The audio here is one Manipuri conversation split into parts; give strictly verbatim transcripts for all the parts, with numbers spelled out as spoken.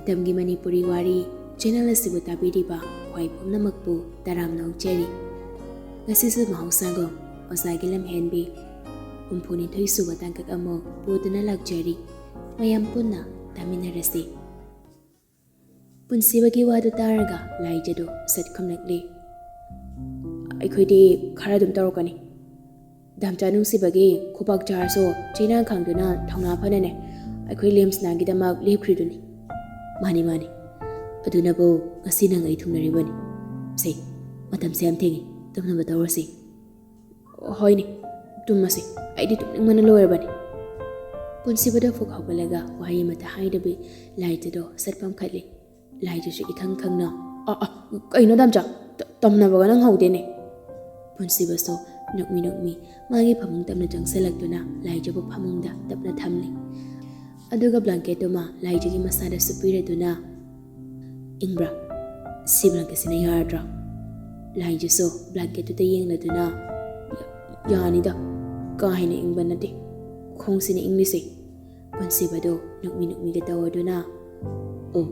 ꯃꯇꯝꯒꯤ ꯃꯅꯤꯄꯨꯔꯤ ꯋꯥꯔꯤ ꯆꯦꯅꯦꯜ ꯑꯁꯤꯕꯨ ꯇꯥꯕꯤꯔꯤꯕ ꯈ꯭ꯋꯥꯏ ꯄꯨꯝꯅꯃꯛꯄꯨ ꯇꯔꯥꯝꯅ ꯑꯣꯛꯆꯔꯤ꯫ ꯉꯁꯤꯁꯨ ꯃꯍꯧꯁꯥꯒꯨꯝ ꯑꯣꯖꯥꯒꯤ ꯂꯝꯍꯦꯟꯕꯤ ꯍꯨꯝꯐꯨꯅꯤꯊꯣꯏ ꯁꯨꯕ ꯇꯥꯡꯀꯛ ꯑꯃ ꯄꯨꯗꯨꯅ ꯂꯥꯛꯆꯔꯤ꯫ ꯃꯌꯥꯝ ꯄꯨꯟꯅ ꯇꯥꯃꯤꯟꯅꯔꯁꯤ꯫ ꯄꯨꯟꯁꯤꯕꯒꯤ ꯋꯥꯗꯨ ꯇꯥꯔꯒ ꯂꯥꯏꯖꯗꯨ ꯁꯠ ꯈꯨꯝꯂꯛꯂꯤ꯫ ꯑꯩꯈꯣꯏꯗꯤ ꯈꯔ ꯑꯗꯨꯝ ꯇꯧꯔꯛꯀꯅꯤ꯫ ꯗꯥꯝꯆꯥ ꯅꯨꯡꯁꯤꯕꯒꯤ ꯈꯨꯕꯥꯛ ꯆꯥꯔꯁꯨ ꯆꯩꯅꯥ ꯈꯪꯗꯨꯅ ꯊꯧꯅꯥ ꯐꯅꯅꯦ ꯑꯩꯈꯣꯏ ꯂꯦꯝꯁꯅꯥꯒꯤꯗꯃꯛ ꯂꯦꯞꯈ꯭ꯔꯤꯗꯨꯅꯤ꯫ ꯃꯥꯅꯤ, ꯃꯥꯅꯤ꯫ ꯑꯗꯨꯅꯕꯨ ꯉꯁꯤ ꯅꯪ ꯑꯩ ꯊꯨꯡꯅꯔꯤꯕꯅꯤ꯫ ꯁꯦ, ꯃꯇꯝꯁꯦ ꯌꯥꯝ ꯊꯦꯡꯉꯤ, ꯇꯨꯝꯅꯕ ꯇꯧꯔꯁꯤ꯫ ꯍꯣꯏꯅꯦ, ꯇꯨꯝꯃꯁꯤ꯫ ꯑꯩꯗꯤ ꯇꯨꯝꯅꯤꯡꯕꯅ ꯂꯣꯏꯔꯕꯅꯤ꯫ ꯄꯨꯟꯁꯤꯕꯗ ꯐꯨꯛ ꯍꯧꯒꯠꯂꯒ ꯋꯥꯍꯩ ꯑꯃꯠꯇ ꯍꯥꯏꯗꯕꯤ ꯂꯥꯏꯖꯗꯣ ꯁꯠ ꯄꯥꯝꯈꯠꯂꯤ꯫ ꯂꯥꯏꯖꯁꯨ ꯏꯈꯪ ꯈꯪꯅ, "ꯑ, ꯑ, ꯀꯩꯅꯣ ꯗꯥꯝꯆꯥ? ꯇ-, ꯇꯝꯅꯕꯒ ꯅꯪ ꯍꯧꯗꯦꯅꯦ?" ꯄꯨꯟꯁꯤꯕꯁꯨ ꯅꯣꯛꯃꯤ ꯅꯣꯛꯃꯤ ꯃꯥꯒꯤ ꯐꯃꯨꯡ ꯇꯞꯅ ꯆꯪꯁꯤꯜꯂꯛꯇꯨꯅ ꯂꯥꯏꯖꯕꯨ ꯐꯃꯨꯡꯗ ꯇꯞꯅ ꯊꯝꯂꯤ꯫ ꯑꯗꯨꯒ ꯕ꯭ꯂꯥꯡꯀꯦꯠꯇꯨꯃ ꯂꯥꯏꯖꯒꯤ ꯃꯁꯥꯗ ꯁꯨꯞꯄꯤꯔꯗꯨꯅ, "ꯏꯪꯕ꯭ꯔꯥ? ꯁꯤ ꯕ꯭ꯂꯥꯡꯀꯦꯠꯁꯤꯅ ꯌꯥꯔꯗ꯭ꯔꯥ?" ꯂꯥꯏꯖꯁꯨ ꯕ꯭ꯂꯥꯡꯀꯦꯠꯇꯨꯗ ꯌꯦꯡꯂꯗꯨꯅ, "ꯌꯥꯅꯤꯗ, ꯀꯥ ꯍꯦꯟꯅ ꯏꯪꯕ ꯅꯠꯇꯦ, ꯈꯣꯡꯁꯤꯅ ꯏꯪꯂꯤꯁꯦ꯫" ꯄꯨꯟꯁꯤꯕꯗꯣ ꯅꯣꯛꯃꯤ ꯅꯣꯛꯃꯤꯒ ꯇꯧꯔꯗꯨꯅ, "ꯑꯣ,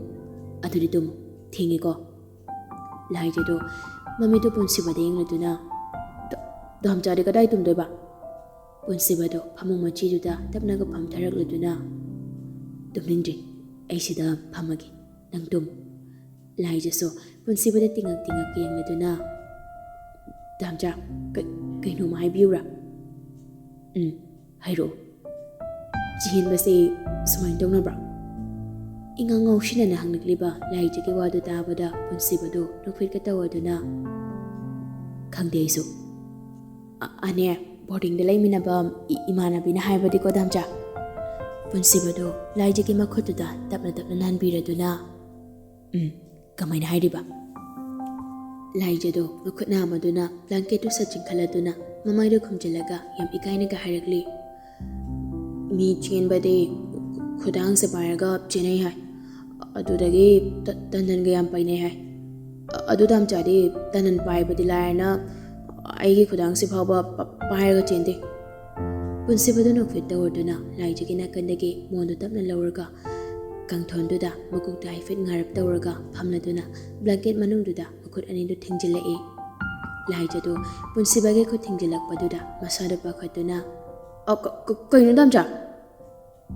ꯑꯗꯨꯗꯤ ꯇꯨꯝꯃꯣ, ꯊꯦꯡꯉꯦꯀꯣ꯫" ꯂꯥꯏꯖꯗꯣ ꯃꯃꯤꯠꯇꯣ ꯄꯨꯟꯁꯤꯕꯗ ꯌꯦꯡꯂꯗꯨꯅ, "ꯗ-, ꯗꯥꯝꯆꯥꯗꯤ ꯀꯗꯥꯏ ꯇꯨꯝꯗꯣꯏꯕ?" ꯄꯨꯟꯁꯤꯕꯗꯣ ꯐꯃꯨꯡ ꯃꯆꯤꯗꯨꯗ ꯇꯞꯅꯒ ꯐꯝꯊꯔꯛꯂꯗꯨꯅ, "ꯇꯨꯝꯅꯤꯡꯗ꯭ꯔꯤ, ꯑꯩ ꯁꯤꯗ ꯐꯝꯃꯒꯦ, ꯅꯪ ꯇꯨꯝ꯫" ꯂꯥꯏꯖꯁꯨ ꯄꯨꯟꯁꯤꯕꯗ ꯇꯤꯡꯉꯛ ꯇꯤꯡꯉꯛ ꯌꯦꯡꯂꯗꯨꯅ, "ꯗꯥꯝꯆꯥ, ꯀ-, ꯀꯩꯅꯣꯝꯃ ꯍꯥꯏꯕꯤꯌꯨꯔꯥ?" "ꯎꯝ, ꯍꯥꯏꯔꯛꯑꯣ꯫" "ꯆꯦꯟꯕꯁꯦ ꯁꯨꯃꯥꯏꯅ ꯇꯧꯅꯕ꯭ꯔꯥ?" ꯏꯉꯥꯎ ꯉꯥꯎꯁꯤꯟꯅꯅ ꯍꯪꯂꯛꯂꯤꯕ ꯂꯥꯏꯖꯒꯤ ꯋꯥꯗꯨ ꯇꯥꯕꯗ ꯄꯨꯟꯁꯤꯕꯗꯣ ꯅꯣꯛꯐꯦꯠꯀ ꯇꯧꯔꯗꯨꯅ, "ꯈꯪꯗꯦ ꯑꯩꯁꯨ꯫ ꯑ-, ꯑꯅꯦ, ꯕꯣꯔꯗꯤꯡꯗ ꯂꯩꯃꯤꯟꯅꯕ ꯏ-, ꯏꯃꯥꯟꯅꯕꯤꯅ ꯍꯥꯏꯕꯗꯤꯀꯣ, ꯗꯥꯝꯆꯥ꯫" ꯄꯨꯟꯁꯤꯕꯗꯣ ꯂꯥꯏꯖꯒꯤ ꯃꯈꯨꯠꯇꯨꯗ ꯇꯞꯅ ꯇꯞꯅ ꯅꯥꯟꯕꯤꯔꯗꯨꯅ, "ꯎꯝ, ꯀꯃꯥꯏꯅ ꯍꯥꯏꯔꯤꯕ?" ꯂꯥꯏꯖꯗꯣ ꯃꯈꯨꯠ ꯅꯥꯝꯃꯗꯨꯅ ꯕ꯭ꯂꯥꯡꯀꯦꯠꯇꯨ ꯁꯠ ꯆꯤꯡꯈꯠꯂꯗꯨꯅ ꯃꯃꯥꯏꯗꯨ ꯈꯨꯝꯖꯤꯜꯂꯒ ꯌꯥꯝ ꯏꯀꯥꯏꯅꯒ ꯍꯥꯏꯔꯛꯂꯤ, "ꯃꯤ ꯆꯦꯟꯕꯗꯤ ꯈꯨꯗꯥꯡꯁꯦ ꯄꯥꯏꯔꯒ ꯆꯦꯟꯅꯩ ꯍꯥꯏ, ꯑꯗꯨꯗꯒꯤ ꯇ-, ꯇꯟꯗꯟꯒ ꯌꯥꯝ ꯄꯥꯏꯅꯩ ꯍꯥꯏ꯫ ꯑ-, ꯑꯗꯨ ꯗꯥꯝꯆꯥꯗꯤ ꯇꯟꯗꯟ ꯄꯥꯏꯕꯗꯤ ꯂꯥꯏꯔꯅ ꯑꯩꯒꯤ ꯈꯨꯗꯥꯡꯁꯤ ꯐꯥꯎꯕ ꯄ-, ꯄꯥꯏꯔꯒ ꯆꯦꯟꯗꯦ꯫" ꯄꯨꯟꯁꯤꯕꯗꯨ ꯅꯣꯛꯐꯦꯠ ꯇꯧꯔꯗꯨꯅ ꯂꯥꯏꯖꯒꯤ ꯅꯥꯀꯟꯗꯒꯤ ꯃꯣꯟꯗꯨ ꯇꯞꯅ ꯂꯧꯔꯒ ꯀꯥꯡꯊꯣꯟꯗꯨꯗ ꯃꯀꯣꯛꯇ ꯍꯥꯏꯐꯦꯠ ꯉꯥꯔꯞ ꯇꯧꯔꯒ ꯐꯝꯂꯗꯨꯅ blanket ꯃꯅꯨꯡꯗꯨꯗ ꯃꯈꯨꯠ ꯑꯅꯤꯗꯨ ꯊꯤꯡꯖꯤꯜꯂꯛꯏ꯫ ꯂꯥꯏꯖꯗꯨ ꯄꯨꯟꯁꯤꯕꯒꯤ ꯈꯨꯠ ꯊꯤꯡꯖꯤꯜꯂꯛꯄꯗꯨꯗ ꯃꯁꯥꯗꯨ ꯄꯥꯈꯠꯇꯨꯅ, "ꯑ, ꯀ-, ꯀ-, ꯀꯩꯅꯣ ꯗꯥꯝꯆꯥ?"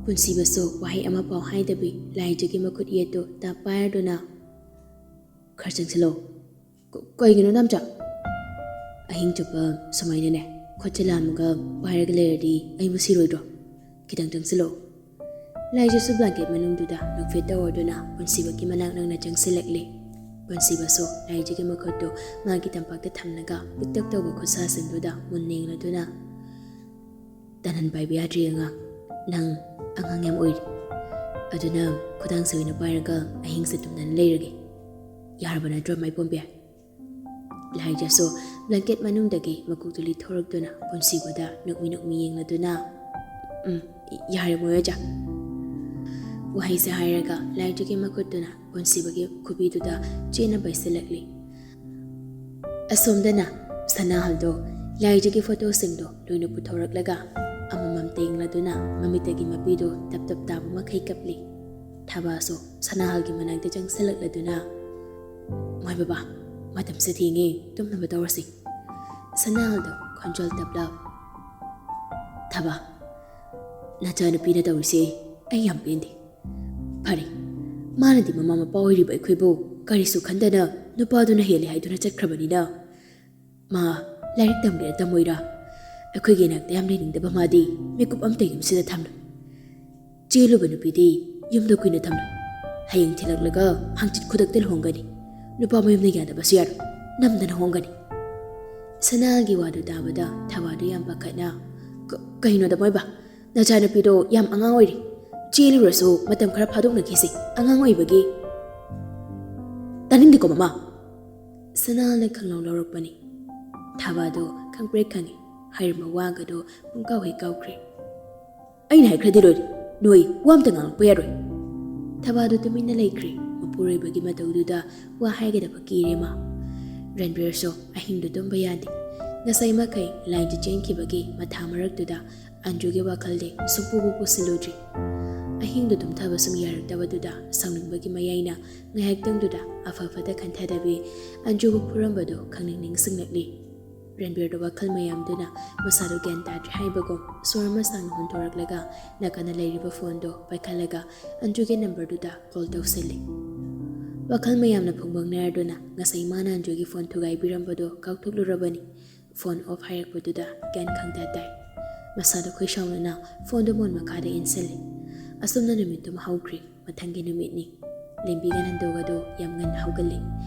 ꯄꯨꯟꯁꯤꯕꯁꯨ ꯋꯥꯍꯩ ꯑꯃꯐꯥꯎ ꯍꯥꯏꯗꯕꯤ ꯂꯥꯏꯖꯒꯤ ꯃꯈꯨꯠ ꯌꯦꯠꯇꯨ ꯇꯞ ꯄꯥꯏꯔꯗꯨꯅ, "ꯈꯔ ꯆꯪꯁꯤꯜꯂꯣ꯫ ꯀ-, ꯀꯩꯒꯤꯅꯣ ꯗꯥꯝꯆꯥ?" "ꯑꯍꯤꯡ ꯆꯨꯞꯄ ꯁꯨꯃꯥꯏꯅꯅꯦ ꯈꯨꯠꯁꯦ ꯂꯥꯝꯃꯒ ꯄꯥꯏꯔꯒ ꯂꯩꯔꯗꯤ ꯑꯩꯕꯨ ꯁꯤꯔꯣꯏꯗ꯭ꯔꯣ? ꯈꯤꯇꯪ ꯆꯪꯁꯤꯜꯂꯣ꯫" ꯂꯥꯏꯖꯁꯨ blanket ꯃꯅꯨꯡꯗꯨꯗ ꯅꯣꯛꯐꯦꯠ ꯇꯧꯔꯗꯨꯅ ꯄꯨꯟꯁꯤꯕꯒꯤ ꯃꯅꯥꯛ ꯅꯛꯅ ꯆꯪꯁꯤꯜꯂꯛꯂꯦ꯫ ꯄꯨꯟꯁꯤꯕꯁꯨ ꯂꯥꯏꯖꯒꯤ ꯃꯈꯨꯠꯇꯨ ꯃꯥꯒꯤ ꯇꯝꯄꯥꯛꯇ ꯊꯝꯂꯒ ꯄꯤꯛꯇꯛ ꯇꯧꯕ ꯈꯨꯠꯁꯥꯁꯤꯡꯗꯨꯗ ꯃꯨꯟꯅ ꯌꯦꯡꯂꯗꯨꯅ, "ꯇꯅꯟ ꯄꯥꯏꯕ ꯌꯥꯗ꯭ꯔꯤ ꯑꯉꯥꯡ, ꯅꯪ ꯑꯉꯥꯡ ꯌꯥꯝ ꯑꯣꯏꯔꯤ꯫ ꯑꯗꯨꯅ ꯈꯨꯗꯥꯡꯁꯦ ꯑꯣꯏꯅ ꯄꯥꯏꯔꯒ ꯑꯍꯤꯡꯁꯦ ꯇꯨꯝꯗꯅ ꯂꯩꯔꯒꯦ꯫ ꯌꯥꯔꯕ ꯅꯠꯇ꯭ꯔꯣ ꯃꯥꯏꯄꯣꯝꯕꯤ?" ꯂꯥꯏꯖꯁꯨ blanket ꯃꯅꯨꯡꯗꯒꯤ ꯃꯀꯣꯛꯇꯨ ꯂꯤꯊꯣꯔꯛꯇꯨꯅ ꯄꯨꯟꯁꯤꯕꯗ ꯅꯣꯛꯃꯤ ꯅꯣꯛꯃꯤ ꯌꯦꯡꯂꯗꯨꯅ, "ꯎꯝ, ꯌꯥꯔꯦ ꯃꯣꯏ ꯑꯣꯖꯥ꯫" ꯋꯥꯍꯩꯁꯦ ꯍꯥꯏꯔꯒ ꯂꯥꯏꯖꯒꯤ ꯃꯈꯨꯠꯇꯨꯅ ꯄꯨꯟꯁꯤꯕꯒꯤ ꯈꯨꯕꯤꯗꯨꯗ ꯆꯦꯠꯅ ꯄꯩꯁꯤꯜꯂꯛꯂꯤ꯫ ꯑꯁꯣꯝꯗꯅ ꯁꯅꯥꯍꯜꯗꯣ ꯂꯥꯏꯖꯒꯤ ꯐꯣꯇꯣꯁꯤꯡꯗꯣ ꯂꯣꯏꯅ ꯄꯨꯊꯣꯔꯛꯂꯒ ꯑꯃꯃꯝꯇ ꯌꯦꯡꯂꯗꯨꯅ ꯃꯃꯤꯠꯇꯒꯤ ꯃꯄꯤꯗꯣ ꯇꯞ ꯇꯞ ꯇꯥꯕ ꯃꯈꯩ ꯀꯞꯂꯤ꯫ ꯊꯕꯥꯁꯨ ꯁꯅꯥꯍꯜꯒꯤ ꯃꯅꯥꯛꯇ ꯆꯪꯁꯤꯜꯂꯛꯂꯗꯨꯅ, "ꯃꯣꯏ ꯕꯕꯥ, ꯃꯇꯝꯁꯦ ꯊꯦꯡꯉꯦ, ꯇꯨꯝꯅꯕ ꯇꯧꯔꯁꯤ꯫" ꯁꯅꯥꯍꯜꯗꯣ ꯈꯣꯟꯖꯦꯜ ꯇꯞꯂꯞ, "ꯊꯕꯥ, ꯅꯆꯥꯅꯨꯄꯤꯅ ꯇꯧꯔꯤꯁꯦ ꯑꯩ ꯌꯥꯝ ꯄꯦꯟꯗꯦ꯫ ꯐꯔꯦ, ꯃꯥꯅꯗꯤ ꯃꯃꯥ ꯃꯄꯥ ꯑꯣꯏꯔꯤꯕ ꯑꯩꯈꯣꯏꯕꯨ ꯀꯔꯤꯁꯨ ꯈꯟꯗꯅ ꯅꯨꯄꯥꯗꯨꯅ ꯍꯦꯜꯂꯦ ꯍꯥꯏꯗꯨꯅ ꯆꯠꯈ꯭ꯔꯕꯅꯤꯅ, ꯃꯥ ꯂꯥꯏꯔꯤꯛ ꯇꯝꯒꯦꯔꯥ ꯇꯝꯃꯣꯏꯔꯥ ꯑꯩꯈꯣꯏꯒꯤ ꯏꯅꯥꯛꯇ ꯌꯥꯝ ꯂꯩꯅꯤꯡꯗꯕ ꯃꯥꯗꯤ ꯃꯤꯀꯨꯞ ꯑꯝꯇ ꯌꯨꯝꯁꯤꯗ ꯊꯝꯂꯣꯏ꯫ ꯆꯦꯜꯂꯨꯕ ꯅꯨꯄꯤꯗꯤ ꯌꯨꯝꯗ ꯀꯨꯏꯅ ꯊꯝꯂꯣꯏ꯫ ꯍꯌꯦꯡ ꯊꯤꯜꯂꯛꯂꯒ ꯍꯪꯆꯤꯠ ꯈꯨꯗꯛꯇ ꯂꯨꯍꯣꯡꯒꯅꯤ꯫ ꯅꯨꯄꯥ ꯃꯌꯨꯝꯅ ꯌꯥꯗꯕꯁꯨ ꯌꯥꯔꯣꯏ꯫ ꯅꯝꯗꯅ ꯍꯣꯡꯒꯅꯤ꯫" ꯁꯅꯥꯒꯤ ꯋꯥꯗꯨ ꯇꯥꯕꯗ ꯊꯕꯥꯗꯨ ꯌꯥꯝ ꯄꯥꯈꯠꯅ, "ꯀ-, ꯀꯩꯅꯣꯗ ꯃꯣꯏꯕ? ꯅꯆꯥꯅꯨꯄꯤꯗꯣ ꯌꯥꯝ ꯑꯉꯥꯡ ꯑꯣꯏꯔꯤ꯫ ꯆꯦꯜꯂꯨꯔꯁꯨ ꯃꯇꯝ ꯈꯔ ꯐꯥꯗꯣꯛꯅꯈꯤꯁꯤ꯫ ꯑꯉꯥꯡ ꯑꯣꯏꯕꯒꯤ꯫" "ꯇꯥꯅꯤꯡꯗꯦꯀꯣ ꯃꯃꯥ꯫" ꯁꯅꯥꯅ ꯈꯪꯂꯧ ꯂꯧꯔꯛꯄꯅꯤ꯫ ꯊꯕꯥꯗꯣ ꯈꯪꯄ꯭ꯔꯦꯛ ꯈꯪꯉꯤ꯫ ꯍꯥꯏꯔꯝꯕ ꯋꯥꯒꯗꯣ ꯄꯨꯡꯀꯥꯎ ꯍꯦꯛ ꯀꯥꯎꯈ꯭ꯔꯦ꯫ "ꯑꯩꯅ ꯍꯥꯏꯈ꯭ꯔꯗꯤ ꯂꯣꯏꯔꯦ꯫ ꯅꯣꯏ ꯋꯥ ꯑꯝꯇ ꯉꯥꯡꯂꯛꯄ ꯌꯥꯔꯣꯏ꯫" ꯊꯕꯥꯗꯨ ꯇꯨꯃꯤꯟꯅ ꯂꯩꯈ꯭ꯔꯦ꯫ ꯃꯄꯨꯔꯣꯏꯕꯒꯤ ꯃꯇꯧꯗꯨꯗ ꯋꯥ ꯍꯥꯏꯒꯗꯕ ꯀꯤꯔꯦ ꯃꯥ꯫ ꯔꯟꯕꯤꯔꯁꯨ ꯑꯍꯤꯡꯗꯨ ꯇꯨꯝꯕ ꯌꯥꯗꯦ꯫ ꯉꯁꯥꯏ ꯃꯈꯩ ꯂꯥꯏꯟꯗ ꯆꯦꯟꯈꯤꯕꯒꯤ ꯃꯊꯥ ꯃꯔꯛꯇꯨꯗ ꯑꯟꯖꯨꯒꯤ ꯋꯥꯈꯜꯗꯤ ꯁꯨꯡꯄꯨꯕꯨ ꯄꯨꯁꯤꯜꯂꯨꯗ꯭ꯔꯤ꯫ ꯑꯍꯤꯡꯗꯨ ꯇꯨꯝꯊꯕ ꯁꯨꯝ ꯌꯥꯔꯛꯇꯕꯗꯨꯗ ꯁꯥꯎꯅꯤꯡꯕꯒꯤ ꯃꯌꯥꯏꯅ ꯉꯥꯏꯍꯥꯛꯇꯪꯗꯨꯗ ꯑꯐ ꯐꯠꯇ ꯈꯟꯊꯗꯕꯤ ꯑꯟꯖꯨꯕꯨ ꯐꯨꯔꯝꯕꯗꯨ ꯈꯪꯅꯤꯡ ꯅꯤꯡꯁꯤꯡꯂꯛꯂꯤ꯫ ꯔꯟꯕꯤꯔꯗꯨ ꯋꯥꯈꯜ ꯃꯌꯥꯝꯗꯨꯅ ꯃꯁꯥꯗꯨ ꯒ꯭ꯌꯥꯟ ꯇꯥꯗ꯭ꯔꯦ ꯍꯥꯏꯕꯒꯨꯝ ꯁꯣꯔ ꯑꯃ ꯁꯥꯡꯅ ꯍꯣꯟꯗꯣꯔꯛꯂꯒ ꯅꯥꯀꯟꯗ ꯂꯩꯔꯤꯕ ꯐꯣꯟꯗꯨ ꯄꯥꯏꯈꯠꯂꯒ ꯑꯟꯖꯨꯒꯤ ꯅꯝꯕꯔꯗꯨꯗ ꯀꯣꯜ ꯇꯧꯁꯤꯜꯂꯤ꯫ ꯋꯥꯈꯜ ꯃꯌꯥꯝꯅ ꯐꯨꯡꯕꯪꯅꯔꯗꯨꯅ ꯉꯁꯥꯏ ꯃꯥꯅ ꯑꯟꯖꯨꯒꯤ ꯐꯣꯟ ꯊꯨꯒꯥꯏꯕꯤꯔꯝꯕꯗꯨ ꯀꯥꯎꯊꯣꯛꯂꯨꯔꯕꯅꯤ꯫ ꯐꯣꯟ ꯑꯣꯐ ꯍꯥꯏꯔꯛꯄꯗꯨꯗ ꯒ꯭ꯌꯥꯟ ꯈꯪꯇ ꯇꯥꯏ꯫ ꯃꯁꯥꯗꯨ ꯈꯣꯏꯁꯥꯎꯅꯅ ꯐꯣꯟꯗꯨ ꯃꯣꯟ ꯃꯈꯥꯗ ꯏꯟꯁꯤꯜꯂꯤ꯫ ꯑꯁꯨꯝꯅ ꯅꯨꯃꯤꯠꯇꯨꯃ ꯍꯧꯈ꯭ꯔꯦ꯫ ꯃꯊꯪꯒꯤ ꯅꯨꯃꯤꯠꯅꯤ꯫ ꯂꯦꯝꯕꯤꯒ ꯅꯟꯗꯨꯒꯗꯨ ꯌꯥꯝ ꯉꯟꯅ ꯍꯧꯒꯠꯂꯤ꯫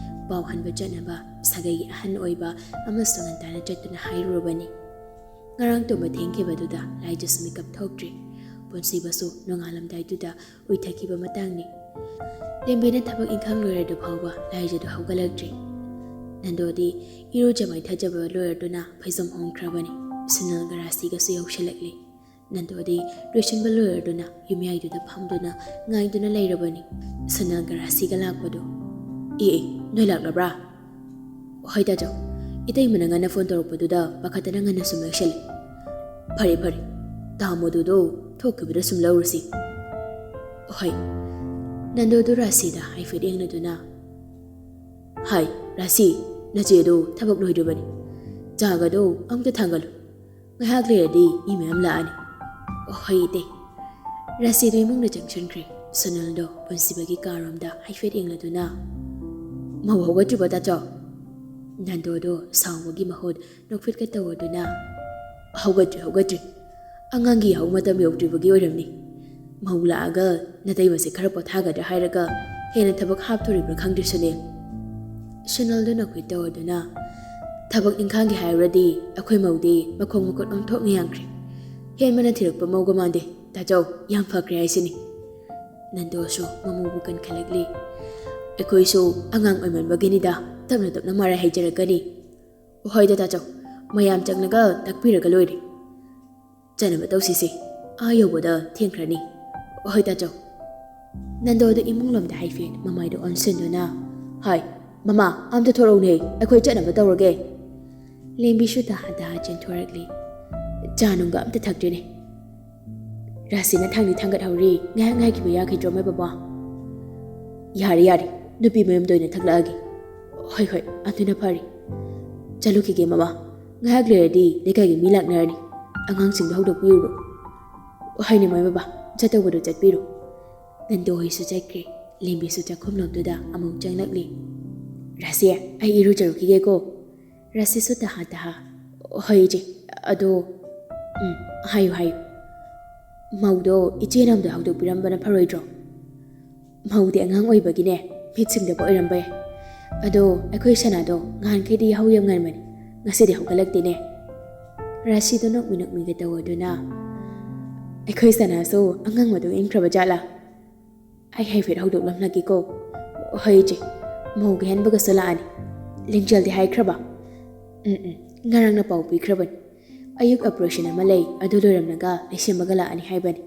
ꯄꯥꯎ ꯍꯟꯕ ꯆꯠꯅꯕ ꯁꯥꯒꯩꯒꯤ ꯑꯍꯟ ꯑꯣꯏꯕ ꯑꯃꯁꯨ ꯉꯟꯇꯥꯅ ꯆꯠꯇꯨꯅ ꯍꯥꯏꯔꯨꯔꯕꯅꯤ꯫ ꯉꯔꯥꯡ ꯇꯨꯝꯕ ꯊꯦꯡꯈꯤꯕꯗꯨꯗ ꯂꯥꯏꯖꯁꯨ ꯃꯤꯀꯞ ꯊꯣꯛꯇ꯭ꯔꯤ꯫ ꯄꯨꯟꯁꯤꯕꯁꯨ ꯅꯣꯡꯉꯥꯜꯂꯝꯗꯥꯏꯗꯨꯗ ꯎꯏꯊꯈꯤꯕ ꯃꯇꯥꯡꯅꯤ꯫ ꯂꯦꯝꯕꯤꯅ ꯊꯕꯛ ꯏꯪꯈꯥꯡ ꯂꯣꯏꯔꯗꯨ ꯐꯥꯎꯕ ꯂꯥꯏꯖꯗꯨ ꯍꯧꯒꯠꯂꯛꯇ꯭ꯔꯤ꯫ ꯅꯟꯗꯣꯗꯤ ꯏꯔꯨꯖ ꯃꯥꯏꯊꯖꯕ ꯂꯣꯏꯔꯗꯨꯅ ꯐꯩꯖꯣꯝ ꯍꯣꯡꯈ꯭ꯔꯕꯅꯤ꯫ ꯁꯨꯅꯜꯒ ꯔꯥꯁꯤꯒꯁꯨ ꯌꯧꯁꯤꯜꯂꯛꯂꯤ꯫ ꯅꯟꯗꯣꯗꯤ ꯂꯣꯏꯁꯤꯟꯕ ꯂꯣꯏꯔꯗꯨꯅ ꯌꯨꯝꯌꯥꯏꯗꯨꯗ ꯐꯝꯗꯨꯅ ꯉꯥꯏꯗꯨꯅ ꯂꯩꯔꯕꯅꯤ꯫ ꯁꯨꯅꯜꯒ ꯔꯥꯁꯤꯒ ꯂꯥꯛꯄꯗꯨ꯫ "ꯑꯦ, ꯑꯦ, ꯅꯣꯏ ꯂꯥꯛꯂꯕ꯭ꯔꯥ?" "ꯍꯣꯏ ꯇꯥꯆꯧ, ꯏꯇꯩꯃꯅ ꯉꯟꯅ ꯐꯣꯟ ꯇꯧꯔꯛꯄꯗꯨꯗ ꯄꯥꯈꯠꯇꯅ ꯉꯟꯅ ꯁꯨꯝ ꯂꯥꯛꯁꯜꯂꯤ꯫" "ꯐꯔꯦ, ꯐꯔꯦ, ꯇꯥꯃꯣꯗꯨꯗꯣ ꯊꯣꯛꯈꯤꯕꯗ ꯁꯨꯝ ꯂꯧꯔꯨꯁꯤ꯫" "ꯍꯣꯏ꯫" ꯅꯟꯗꯣꯗꯨ ꯔꯥꯁꯤꯗ ꯍꯥꯏꯐꯦꯠ ꯌꯦꯡꯂꯗꯨꯅ, "ꯍꯥꯏ, ꯔꯥꯁꯤ, ꯅꯆꯦꯗꯣ ꯊꯕꯛ ꯂꯣꯏꯗ꯭ꯔꯤꯕꯅꯤ꯫ ꯆꯥꯒꯗꯣ ꯑꯝꯇ ꯊꯥꯡꯒꯠꯂꯨ꯫ ꯉꯥꯏꯍꯥꯛ ꯂꯩꯔꯗꯤ ꯃꯤ ꯃꯌꯥꯝ ꯂꯥꯛꯑꯅꯤ꯫" "ꯍꯣꯏ, ꯏꯇꯩ꯫" ꯔꯥꯁꯤꯗꯨ ꯏꯃꯨꯡꯗ ꯆꯪꯁꯤꯟꯈ꯭ꯔꯦ꯫ ꯁꯨꯅꯜꯗꯣ ꯄꯨꯟꯁꯤꯕꯒꯤ ꯀꯥꯔꯣꯝꯗ ꯍꯥꯏꯐꯦꯠ ꯌꯦꯡꯂꯗꯨꯅ, "ꯃꯧ ꯍꯧꯒꯠꯇ꯭ꯔꯤꯕꯣ, ꯇꯥꯆꯧ?" ꯅꯟꯗꯣꯗꯣ ꯁꯥꯎꯕꯒꯤ ꯃꯍꯨꯠ ꯅꯣꯛꯐꯦꯠꯀ ꯇꯧꯔꯗꯨꯅ, "ꯍꯧꯒꯠꯇ꯭ꯔꯤ, ꯍꯧꯒꯠꯇ꯭ꯔꯤ꯫ ꯑꯉꯥꯡꯒꯤ ꯌꯥꯍꯧ ꯃꯇꯝ ꯌꯧꯗ꯭ꯔꯤꯕꯒꯤ ꯑꯣꯏꯔꯝꯅꯤ꯫ ꯃꯧ ꯂꯥꯛꯑꯒ ꯅꯇꯩꯃꯁꯦ ꯈꯔ ꯄꯣꯊꯥꯒꯗ꯭ꯔꯥ ꯍꯥꯏꯔꯒ ꯍꯦꯟꯅ ꯊꯕꯛ ꯍꯥꯞꯇꯣꯔꯤꯕ꯭ꯔꯥ ꯈꯪꯗꯦ, ꯁꯨꯅꯤꯜ꯫" ꯁꯨꯅꯜꯗꯨ ꯅꯣꯛꯐꯦꯠ ꯇꯧꯔꯗꯨꯅ, "ꯊꯕꯛ ꯏꯪꯈꯥꯡꯒꯤ ꯍꯥꯏꯔꯨꯔꯗꯤ ꯑꯩꯈꯣꯏ ꯃꯧꯗꯤ ꯃꯈꯣꯡ ꯃꯈꯨꯠ ꯑꯣꯟꯊꯣꯛꯅ ꯌꯥꯡꯈ꯭ꯔꯦ꯫ ꯍꯦꯟꯕꯅ ꯊꯤꯔꯛꯄ ꯃꯧꯒ ꯃꯥꯟꯗꯦ꯫ ꯇꯥꯆꯧ, ꯌꯥꯝ ꯐꯈ꯭ꯔꯦ ꯍꯥꯏꯁꯤꯅꯤ꯫" ꯅꯟꯗꯣꯁꯨ ꯃꯃꯧꯕꯨ ꯀꯟꯈꯠꯂꯛꯂꯤ꯫ "ꯑꯩꯈꯣꯏꯁꯨ ꯑꯉꯥꯡ ꯑꯣꯏꯃꯟꯕꯒꯤꯅꯤꯗ, ꯇꯞꯅ ꯇꯞꯅ ꯃꯔꯥꯏ ꯍꯩꯖꯔꯛꯀꯅꯤ꯫" "ꯍꯣꯏꯗ ꯇꯥꯆꯧ, ꯃꯌꯥꯝ ꯆꯪꯂꯒ ꯇꯥꯛꯄꯤꯔꯒ ꯂꯣꯏꯔꯦ꯫ ꯆꯠꯅꯕ ꯇꯧꯁꯤꯁꯦ, ꯑꯥ ꯌꯧꯕꯗ ꯊꯦꯡꯈ꯭ꯔꯅꯤ꯫" "ꯍꯣꯏ ꯇꯥꯆꯧ꯫" ꯅꯟꯗꯣꯗꯨ ꯏꯃꯨꯡ ꯂꯣꯝꯗ ꯍꯥꯏꯐꯦꯠ ꯃꯃꯥꯏꯗꯨ ꯑꯣꯟꯁꯤꯟꯗꯨꯅ, "ꯍꯥꯏ, ꯃꯃꯥ, ꯑꯝꯇ ꯊꯣꯔꯛꯎꯅꯦ, ꯑꯩꯈꯣꯏ ꯆꯠꯅꯕ ꯇꯧꯔꯒꯦ꯫" ꯂꯦꯝꯕꯤꯁꯨ ꯇꯍꯥ ꯇꯍꯥ ꯆꯦꯟꯊꯣꯔꯛꯂꯤ꯫ "ꯆꯥ ꯅꯨꯡꯒ ꯑꯝꯇ ꯊꯛꯇ꯭ꯔꯤꯅꯦ꯫" ꯔꯥꯁꯤꯅ ꯊꯥꯡꯗꯤ ꯊꯥꯡꯒꯠꯍꯧꯔꯤ꯫ "ꯉꯥꯏꯍꯥꯛ ꯉꯥꯏꯈꯤꯕ ꯌꯥꯈꯤꯗ꯭ꯔꯣ, ꯃꯥꯏ ꯕꯕꯥ?" "ꯌꯥꯔꯦ, ꯌꯥꯔꯦ, ꯅꯨꯄꯤ ꯃꯌꯨꯝꯗ ꯑꯣꯏꯅ ꯊꯛꯂꯛꯑꯒꯦ꯫" "ꯍꯣꯏ, ꯍꯣꯏ, ꯑꯗꯨꯅ ꯐꯔꯦ꯫ ꯆꯠꯂꯨꯈꯤꯒꯦ, ꯃꯃꯥ꯫ ꯉꯥꯏꯍꯥꯛ ꯂꯩꯔꯗꯤ ꯂꯩꯀꯥꯏꯒꯤ ꯃꯤ ꯂꯥꯛꯅꯔꯅꯤ꯫ ꯑꯉꯥꯡꯁꯤꯡꯗꯣ ꯍꯧꯗꯣꯛꯄꯤꯔꯨꯔꯣ꯫" "ꯍꯣꯏꯅꯦ, ꯃꯥꯏ ꯕꯕꯥ, ꯆꯠꯇꯧꯕꯗꯣ ꯆꯠꯄꯤꯔꯣ꯫" ꯅꯟꯗꯣ ꯍꯣꯏꯁꯨ ꯆꯠꯈ꯭ꯔꯦ꯫ ꯂꯦꯝꯕꯤꯁꯨ ꯆꯥꯛꯈꯨꯝꯂꯣꯝꯗꯨꯗ ꯑꯃꯨꯛ ꯆꯪꯂꯛꯂꯤ꯫ "ꯔꯥꯁꯤ, ꯑꯩ ꯏꯔꯨꯖꯔꯨꯈꯤꯒꯦꯀꯣ꯫" ꯔꯥꯁꯤꯁꯨ ꯇꯍꯥ ꯇꯍꯥ, "ꯍꯣꯏ, ꯏꯆꯦ꯫ ꯑꯗꯣ, ꯎꯝ, ꯍꯥꯏꯌꯨ, ꯍꯥꯏꯌꯨ꯫" "ꯃꯧꯗꯣ ꯏꯆꯦꯅ ꯑꯝꯇ ꯍꯧꯗꯣꯛꯄꯤꯔꯝꯕꯅ ꯐꯔꯣꯏꯗ꯭ꯔꯣ? ꯃꯧꯗꯤ ꯑꯉꯥꯡ ꯑꯣꯏꯕꯒꯤꯅꯦ, ꯃꯤꯠ ꯁꯤꯡꯗꯕ ꯑꯣꯏꯔꯝꯕ ꯌꯥꯏ꯫ ꯑꯗꯣ ꯑꯩꯈꯣꯏ ꯁꯅꯥꯗꯣ ꯉꯍꯥꯟꯈꯩꯗꯤ ꯌꯥꯍꯧ ꯌꯥꯝ ꯉꯟꯕꯅꯤ, ꯉꯁꯤꯗꯤ ꯍꯧꯒꯠꯂꯛꯇꯦꯅꯦ꯫" ꯔꯥꯁꯤꯗꯣ ꯅꯣꯛꯃꯤ ꯅꯣꯛꯃꯤꯒ ꯇꯧꯗꯨꯅ, "ꯑꯩꯈꯣꯏ ꯁꯅꯥꯁꯨ ꯑꯉꯥꯡ ꯃꯇꯨꯡ ꯏꯟꯈ꯭ꯔꯕ ꯖꯥꯠꯂꯥ? ꯑꯩ ꯍꯥꯏꯐꯦꯠ ꯍꯧꯗꯣꯛꯂꯝꯂꯒꯦꯀꯣ꯫" "ꯍꯣꯏ, ꯏꯆꯦ, ꯃꯧ ꯀꯩꯍꯟꯕꯒꯁꯨ ꯂꯥꯛꯑꯅꯤ꯫" "ꯂꯤꯡꯖꯦꯜꯗꯤ ꯍꯥꯏꯈ꯭ꯔꯕ?" "ꯎꯝ, ꯎꯝ, ꯉꯔꯥꯡꯅ ꯄꯥꯎ ꯄꯤꯈ꯭ꯔꯕꯅꯤ꯫ ꯑꯌꯨꯛ operation ꯑꯃ ꯂꯩ, ꯑꯗꯨ ꯂꯣꯏꯔꯝꯂꯒ ꯂꯩꯁꯦꯝꯕꯒ ꯂꯥꯛꯑꯅꯤ ꯍꯥꯏꯕꯅꯤ꯫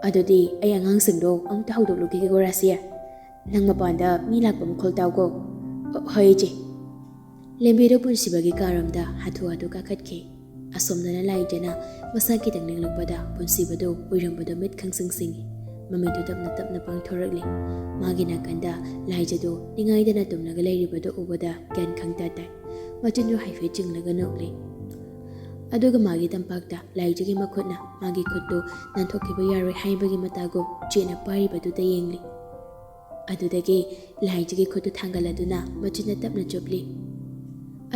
ꯑꯗꯨꯗꯤ ꯑꯩ ꯑꯉꯥꯡꯁꯤꯡꯗꯣ ꯑꯃꯨꯛꯇ ꯍꯧꯗꯣꯛꯂꯨꯈꯤꯒꯦꯀꯣ, ꯔꯥꯁꯤ꯫ ꯅꯪ ꯃꯄꯥꯟꯗ ꯃꯤ ꯂꯥꯛꯄ ꯃꯈꯣꯜ ꯇꯥꯎꯀꯣ꯫" "ꯍꯣꯏ, ꯏꯆꯦ꯫" ꯂꯦꯝꯕꯤꯗꯣ ꯄꯨꯟꯁꯤꯕꯒꯤ ꯀꯥꯔꯣꯝꯗ ꯍꯥꯊꯨ ꯍꯥꯊꯨ ꯀꯥꯈꯠꯈꯤ꯫ ꯑꯁꯣꯝꯗꯅ ꯂꯥꯏꯖꯅ ꯃꯁꯥ ꯈꯤꯇꯪ ꯂꯦꯡꯂꯛꯄꯗ ꯄꯨꯟꯁꯤꯕꯗꯣ ꯑꯣꯏꯔꯝꯕꯗꯣ ꯃꯤꯠ ꯈꯪꯁꯤꯡ ꯁꯤꯡꯉꯤ꯫ ꯃꯃꯤꯠꯇꯨ ꯇꯞꯅ ꯇꯞꯅ ꯄꯥꯡꯊꯣꯔꯛꯂꯤ꯫ ꯃꯥꯒꯤ ꯅꯥꯀꯟꯗ ꯂꯥꯏꯖꯗꯣ ꯅꯤꯡꯉꯥꯏꯗꯅ ꯇꯨꯝꯂꯒ ꯂꯩꯔꯤꯕꯗꯣ ꯎꯕꯗ ꯒ꯭ꯌꯥꯟ ꯈꯪꯇ ꯇꯥꯏ꯫ ꯃꯆꯤꯟꯗꯨ ꯍꯥꯏꯐꯦꯠ ꯆꯤꯡꯂꯒ ꯅꯣꯛꯂꯤ꯫ ꯑꯗꯨꯒ ꯃꯥꯒꯤ ꯇꯝꯄꯥꯛꯇ ꯂꯥꯏꯖꯒꯤ ꯃꯈꯨꯠꯅ ꯃꯥꯒꯤ ꯈꯨꯠꯇꯨ ꯅꯥꯟꯊꯣꯛꯈꯤꯕ ꯌꯥꯔꯣꯏ ꯍꯥꯏꯕꯒꯤ ꯃꯇꯥꯒꯨꯝ ꯆꯦꯠꯅ ꯄꯥꯏꯔꯤꯕꯗꯨꯗ ꯌꯦꯡꯂꯤ꯫ ꯑꯗꯨꯗꯒꯤ ꯂꯥꯏꯖꯒꯤ ꯈꯨꯠꯇꯨ ꯊꯥꯡꯒꯠꯂꯗꯨꯅ ꯃꯆꯤꯟꯅ ꯇꯞꯅ ꯆꯨꯞꯂꯤ꯫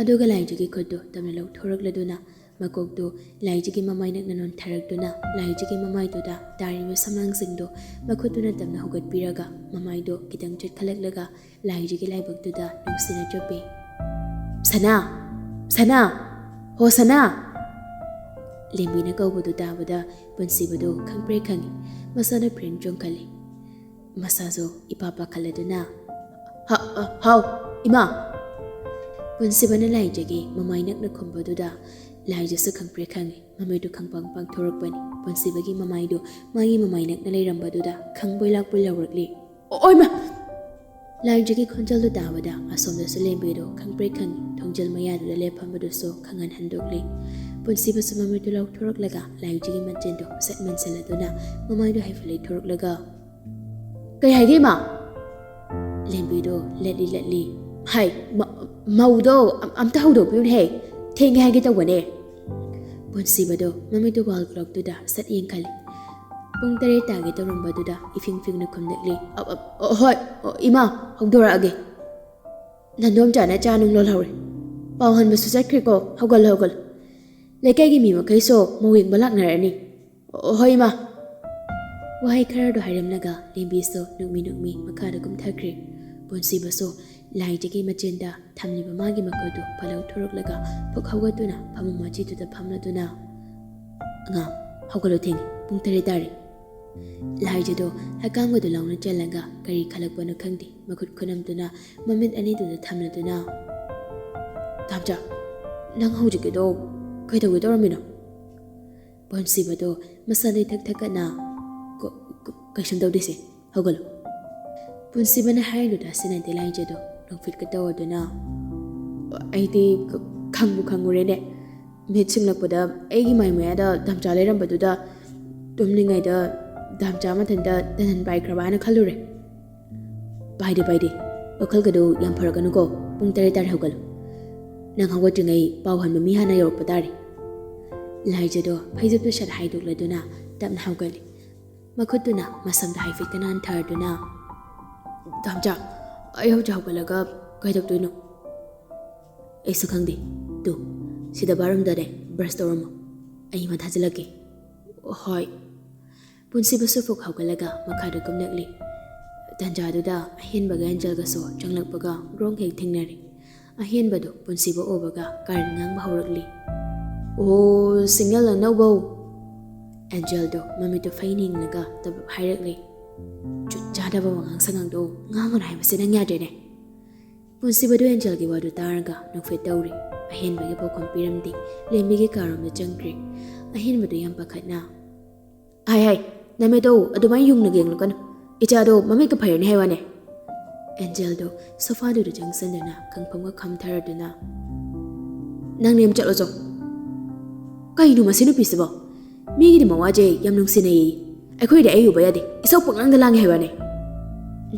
ꯑꯗꯨꯒ ꯂꯥꯏꯖꯒꯤ ꯈꯨꯠꯇꯨ ꯇꯞꯅ ꯂꯧꯊꯣꯔꯛꯂꯗꯨꯅ ꯃꯀꯣꯛꯇꯨ ꯂꯥꯏꯖꯒꯤ ꯃꯃꯥꯏ ꯅꯛꯅ ꯅꯣꯟꯊꯔꯛꯇꯨꯅ ꯂꯥꯏꯖꯒꯤ ꯃꯃꯥꯏꯗꯨꯗ ꯇꯥꯔꯤꯕ ꯁꯝꯂꯥꯡꯁꯤꯡꯗꯨ ꯃꯈꯨꯠꯇꯨꯅ ꯇꯞꯅ ꯍꯧꯒꯠꯄꯤꯔꯒ ꯃꯃꯥꯏꯗꯨ ꯈꯤꯇꯪ ꯆꯠꯈꯠꯂꯛꯂꯒ ꯂꯥꯏꯖꯒꯤ ꯂꯥꯏꯕꯛꯇꯨꯗ ꯅꯨꯡꯁꯤꯅ ꯆꯨꯞꯄꯤ꯫ "ꯁꯅꯥ! ꯁꯅꯥ! ꯍꯣ ꯁꯅꯥ!" ꯂꯦꯝꯕꯤꯅ ꯀꯧꯕꯗꯨ ꯇꯥꯕꯗ ꯄꯨꯟꯁꯤꯕꯗꯨ ꯈꯪꯄ꯭ꯔꯦꯛ ꯈꯪꯉꯤ꯫ ꯃꯁꯥꯅ ꯐ꯭ꯔꯦꯡ ꯆꯣꯡꯈꯠꯂꯤ꯫ ꯃꯁꯥꯁꯨ ꯏꯄꯥ ꯄꯥꯈꯠꯂꯗꯨꯅ, "ꯍ-, ꯑ, ꯍꯥꯎ, ꯏꯃꯥ!" ꯄꯨꯟꯁꯤꯕꯅ ꯂꯥꯏꯖꯒꯤ ꯃꯃꯥꯏ ꯅꯛꯅ ꯈꯨꯝꯕꯗꯨꯗ ꯂꯥꯏꯖꯁꯨ ꯈꯪꯄ꯭ꯔꯦꯛ ꯈꯪꯉꯤ꯫ ꯃꯃꯤꯠꯇꯨ ꯈꯪꯄꯥꯡ ꯄꯥꯡꯊꯣꯔꯛꯄꯅꯤ꯫ ꯄꯨꯟꯁꯤꯕꯒꯤ ꯃꯃꯥꯏꯗꯨ ꯃꯥꯒꯤ ꯃꯃꯥꯏ ꯅꯛꯅ ꯂꯩꯔꯝꯕꯗꯨꯗ ꯈꯪꯕꯣꯏ ꯂꯥꯛꯄꯣꯏ ꯂꯥꯎꯔꯛꯂꯤ꯫ "ꯑꯣꯏꯃ!" ꯂꯥꯏꯖꯒꯤ ꯈꯣꯟꯖꯦꯜꯗꯨ ꯇꯥꯕꯗ ꯑꯁꯣꯝꯗꯁꯨ ꯂꯦꯝꯕꯤꯗꯨ ꯈꯪꯄ꯭ꯔꯦꯛ ꯈꯪꯉꯤ꯫ ꯊꯣꯡꯖꯤꯜ ꯃꯌꯥꯗꯨꯗ ꯂꯦꯞꯐꯝꯕꯗꯨꯁꯨ ꯈꯪꯍꯟ ꯍꯟꯗꯣꯛꯂꯤ꯫ ꯄꯨꯟꯁꯤꯕꯁꯨ ꯃꯃꯤꯠꯇꯨ ꯂꯥꯎꯊꯣꯔꯛꯂꯒ ꯂꯥꯏꯖꯒꯤ ꯃꯆꯤꯟꯗꯨ ꯁꯠ ꯃꯟꯁꯤꯜꯂꯗꯨꯅ ꯃꯃꯥꯏꯗꯨ ꯍꯥꯏꯐꯦꯠ ꯂꯩꯊꯣꯔꯛꯂꯒ, "ꯀꯩ ꯍꯥꯏꯒꯦ, ꯏꯃꯥ?" ꯂꯦꯝꯕꯤꯗꯨ ꯂꯠꯂꯤ ꯂꯠꯂꯤ, "ꯍꯥꯏ, ꯃ-, ꯃꯧꯗꯣ ꯑꯝ-, ꯑꯝꯇ ꯍꯧꯗꯣꯛꯄꯤꯌꯨꯅꯦꯍꯦ, ꯊꯦꯡꯉꯦ ꯍꯥꯏꯒꯦ ꯇꯧꯕꯅꯦ꯫" ꯄꯨꯟꯁꯤꯕꯗꯣ ꯃꯃꯤꯠꯇꯨ ꯋꯥꯜ ꯀ꯭ꯂꯣꯛꯇꯨꯗ ꯁꯠ ꯌꯦꯡꯈꯜꯂꯤ꯫ ꯄꯨꯡ ꯇꯔꯦꯠ ꯇꯥꯒꯦ ꯇꯧꯔꯝꯕꯗꯨꯗ ꯏꯐꯤꯡ ꯐꯤꯡꯅ ꯈꯨꯝꯂꯛꯂꯤ, "ꯑ, ꯑ, ꯑ, ꯍꯣꯏ, ꯑ, ꯏꯃꯥ, ꯍꯧꯗꯣꯔꯛꯑꯒꯦ꯫ ꯅꯟꯗꯣꯝꯆꯥꯅ ꯆꯥ ꯅꯨꯡ ꯂꯣꯜꯍꯧꯔꯦ꯫ ꯄꯥꯎ ꯍꯟꯕꯁꯨ ꯆꯠꯈ꯭ꯔꯦꯀꯣ꯫ ꯍꯧꯒꯠꯂꯣ, ꯍꯧꯒꯠꯂꯣ꯫ ꯂꯩꯀꯥꯏꯒꯤ ꯃꯤ ꯃꯈꯩꯁꯨ ꯃꯧ ꯌꯦꯡꯕ ꯂꯥꯛꯅꯔꯅꯤ꯫" "ꯑꯣ, ꯍꯣꯏ, ꯏꯃꯥ꯫" ꯋꯥꯍꯩ ꯈꯔꯗꯣ ꯍꯥꯏꯔꯝꯂꯒ ꯂꯦꯝꯕꯤꯁꯨ ꯅꯨꯛꯃꯤ ꯅꯨꯛꯃꯤ ꯃꯈꯥꯗ ꯀꯨꯝꯊꯈ꯭ꯔꯦ꯫ ꯄꯨꯟꯁꯤꯕꯁꯨ ꯂꯥꯏꯖꯒꯤ ꯃꯆꯤꯟꯗ ꯊꯝꯂꯤꯕ ꯃꯥꯒꯤ ꯃꯈꯨꯠꯇꯨ ꯐꯠ ꯂꯧꯊꯣꯔꯛꯂꯒ ꯐꯨꯛ ꯍꯧꯒꯠꯇꯨꯅ ꯐꯃꯨꯡ ꯃꯆꯤꯗꯨꯗ ꯐꯝꯂꯗꯨꯅ, "ꯑꯉꯥꯡ, ꯍꯧꯒꯠꯂꯣ, ꯊꯦꯡꯉꯦ, ꯄꯨꯡ ꯇꯔꯦꯠ ꯇꯥꯔꯦ꯫" ꯂꯥꯏꯖꯗꯣ ꯍꯛꯀꯥꯝꯒꯗꯨ ꯂꯥꯎꯅ ꯆꯜꯂꯒ ꯀꯔꯤ ꯈꯜꯂꯛꯄꯅꯣ ꯈꯪꯗꯦ, ꯃꯈꯨꯠ ꯈꯨꯅꯝꯗꯨꯅ ꯃꯃꯤꯠ ꯑꯅꯤꯗꯨꯗ ꯊꯝꯂꯗꯨꯅ, "ꯇꯥꯝꯆꯥ, ꯅꯪ ꯍꯧꯖꯤꯛꯀꯤꯗꯣ ꯀꯩꯗꯧꯒꯦ ꯇꯧꯔꯝꯃꯤꯅꯣ?" ꯄꯨꯟꯁꯤꯕꯗꯣ ꯃꯁꯥꯗꯩ ꯊꯛ ꯊꯛꯀꯠꯅ, "ꯀ-, ꯀ-, ꯀꯩꯁꯨꯝ ꯇꯧꯗꯦꯁꯦ, ꯍꯧꯒꯠꯂꯣ꯫" ꯄꯨꯟꯁꯤꯕꯅ ꯍꯥꯏꯔꯤꯗꯨ ꯇꯥꯁꯤꯟꯅꯗꯦ ꯂꯥꯏꯖꯗꯣ ꯅꯣꯛꯐꯦꯠꯀ ꯇꯧꯔꯗꯨꯅ, "ꯑꯩꯗꯤ ꯈ-, ꯈꯪꯕꯨ ꯈꯪꯉꯨꯔꯦꯅꯦ꯫ ꯃꯤꯠ ꯁꯤꯡꯂꯛꯄꯗ ꯑꯩꯒꯤ ꯃꯥꯏ ꯃꯌꯥꯗ ꯗꯥꯝꯆꯥ ꯂꯩꯔꯝꯕꯗꯨꯗ ꯇꯨꯝꯂꯤꯉꯩꯗ ꯗꯥꯝꯆꯥ ꯃꯊꯟꯇ ꯇꯟꯍꯟ ꯄꯥꯏꯈ꯭ꯔꯕ ꯍꯥꯏꯅ ꯈꯜꯂꯨꯔꯦ꯫" "ꯄꯥꯏꯗꯦ, ꯄꯥꯏꯗꯦ꯫ ꯋꯥꯈꯜꯒꯗꯨ ꯌꯥꯝ ꯐꯔꯛꯀꯅꯨꯀꯣ꯫ ꯄꯨꯡ ꯇꯔꯦꯠ ꯇꯥꯔꯦ, ꯍꯧꯒꯠꯂꯨ꯫ ꯅꯪ ꯍꯧꯒꯠꯇ꯭ꯔꯤꯉꯩ ꯄꯥꯎ ꯍꯟꯕ ꯃꯤ ꯍꯥꯟꯅ ꯌꯧꯔꯛꯄ ꯇꯥꯔꯦ꯫" ꯂꯥꯏꯖꯗꯣ ꯐꯩꯖꯨꯞꯇꯨ ꯁꯠ ꯍꯥꯏꯗꯣꯛꯂꯗꯨꯅ ꯇꯞꯅ ꯍꯧꯒꯠꯂꯤ꯫ ꯃꯈꯨꯠꯇꯨꯅ ꯃꯁꯝꯗ ꯍꯥꯏꯐꯦꯠꯇ ꯅꯥꯟꯊꯔꯗꯨꯅ, "ꯗꯥꯝꯆꯥ, ꯑꯩ ꯍꯧꯖꯤꯛ ꯍꯧꯒꯠꯂꯒ ꯀꯩꯗꯧꯗꯣꯏꯅꯣ?" "ꯑꯩꯁꯨ ꯈꯪꯗꯦ꯫ ꯇꯨ, ꯁꯤꯗ ꯕꯥꯠꯔꯨꯝꯗꯅꯦ, ꯕ꯭ꯔꯁ ꯇꯧꯔꯝꯃꯣ꯫ ꯑꯩ ꯏꯃꯥ ꯊꯥꯖꯤꯜꯂꯛꯀꯦ꯫" "ꯍꯣꯏ꯫" ꯄꯨꯟꯁꯤꯕꯁꯨ ꯐꯨꯛ ꯍꯧꯒꯠꯂꯒ ꯃꯈꯥꯗ ꯀꯨꯝꯂꯛꯂꯤ꯫ ꯇꯟꯖꯥꯗꯨꯗ ꯑꯍꯦꯟꯕꯒ ꯑꯦꯟꯖꯦꯜꯒꯁꯨ ꯆꯪꯂꯛꯄꯒ ꯒ꯭ꯔꯣꯡ ꯍꯦꯛ ꯊꯦꯡꯅꯔꯦ꯫ ꯑꯍꯦꯟꯕꯗꯨ ꯄꯨꯟꯁꯤꯕ ꯎꯕꯒ ꯀꯥꯔꯟ ꯉꯥꯡꯕ ꯍꯧꯔꯛꯂꯤ꯫ "ꯑꯣ, ꯁꯤꯒꯅꯦꯜ ꯑꯅꯧꯕꯧ!" ꯑꯦꯟꯖꯦꯜꯗꯣ ꯃꯃꯤꯠꯇꯨ ꯐꯩꯅ ꯌꯦꯡꯂꯒ ꯇꯞ ꯍꯥꯏꯔꯛꯂꯤ꯫ "ꯖꯨꯠ ꯆꯥꯗꯕ ꯋꯥꯉꯥꯡ ꯁꯉꯥꯡꯗꯣ ꯉꯥꯡꯒꯅꯨ ꯍꯥꯏꯕꯁꯦ ꯅꯪ ꯌꯥꯗ꯭ꯔꯦꯅꯦ꯫" ꯄꯨꯟꯁꯤꯕꯗꯨ ꯑꯦꯟꯖꯦꯜꯒꯤ ꯋꯥꯗꯨ ꯇꯥꯔꯒ ꯅꯣꯛꯐꯦꯠ ꯇꯧꯔꯤ꯫ ꯑꯍꯦꯟꯕꯒꯤ ꯄꯥꯎꯈꯨꯝ ꯄꯤꯔꯝꯗꯦ꯫ ꯂꯦꯝꯕꯤꯒꯤ ꯀꯥꯔꯣꯝꯗ ꯆꯪꯈ꯭ꯔꯦ꯫ ꯑꯍꯦꯟꯕꯗꯣ ꯌꯥꯝ ꯄꯥꯈꯠꯅ, "ꯍꯥꯏ, ꯍꯥꯏ, ꯅꯃꯤꯠꯇꯣ ꯑꯗꯨꯃꯥꯏꯅ ꯌꯨꯡꯅ ꯌꯦꯡꯂꯛꯀꯅꯨ꯫ ꯏꯆꯥꯗꯣ ꯃꯃꯤꯠꯀ ꯐꯩꯔꯅꯤ ꯍꯥꯏ ꯋꯥꯅꯦ꯫" ꯑꯦꯟꯖꯦꯜꯗꯣ ꯁꯣꯐꯥꯗꯨꯗ ꯆꯪꯁꯤꯟꯗꯨꯅ ꯈꯪꯐꯝꯒ ꯈꯝꯊꯔꯗꯨꯅ, "ꯅꯪꯅꯦ ꯑꯃ ꯆꯠꯂꯣ ꯆꯣ꯫" ꯀꯩꯅꯣ ꯃꯁꯤ ꯅꯨꯄꯤꯁꯤꯕꯣ? ꯃꯤꯒꯤꯗꯤ ꯃꯋꯥꯁꯦ ꯌꯥꯝ ꯅꯨꯡꯁꯤꯅꯩꯌꯦ, ꯑꯩꯈꯣꯏꯗꯤ ꯑꯩ ꯎꯕ ꯌꯥꯗꯦ, ꯏꯁꯧ ꯄꯪꯂꯥꯡꯗ ꯂꯥꯡꯉꯦ ꯍꯥꯏꯕꯅꯦ꯫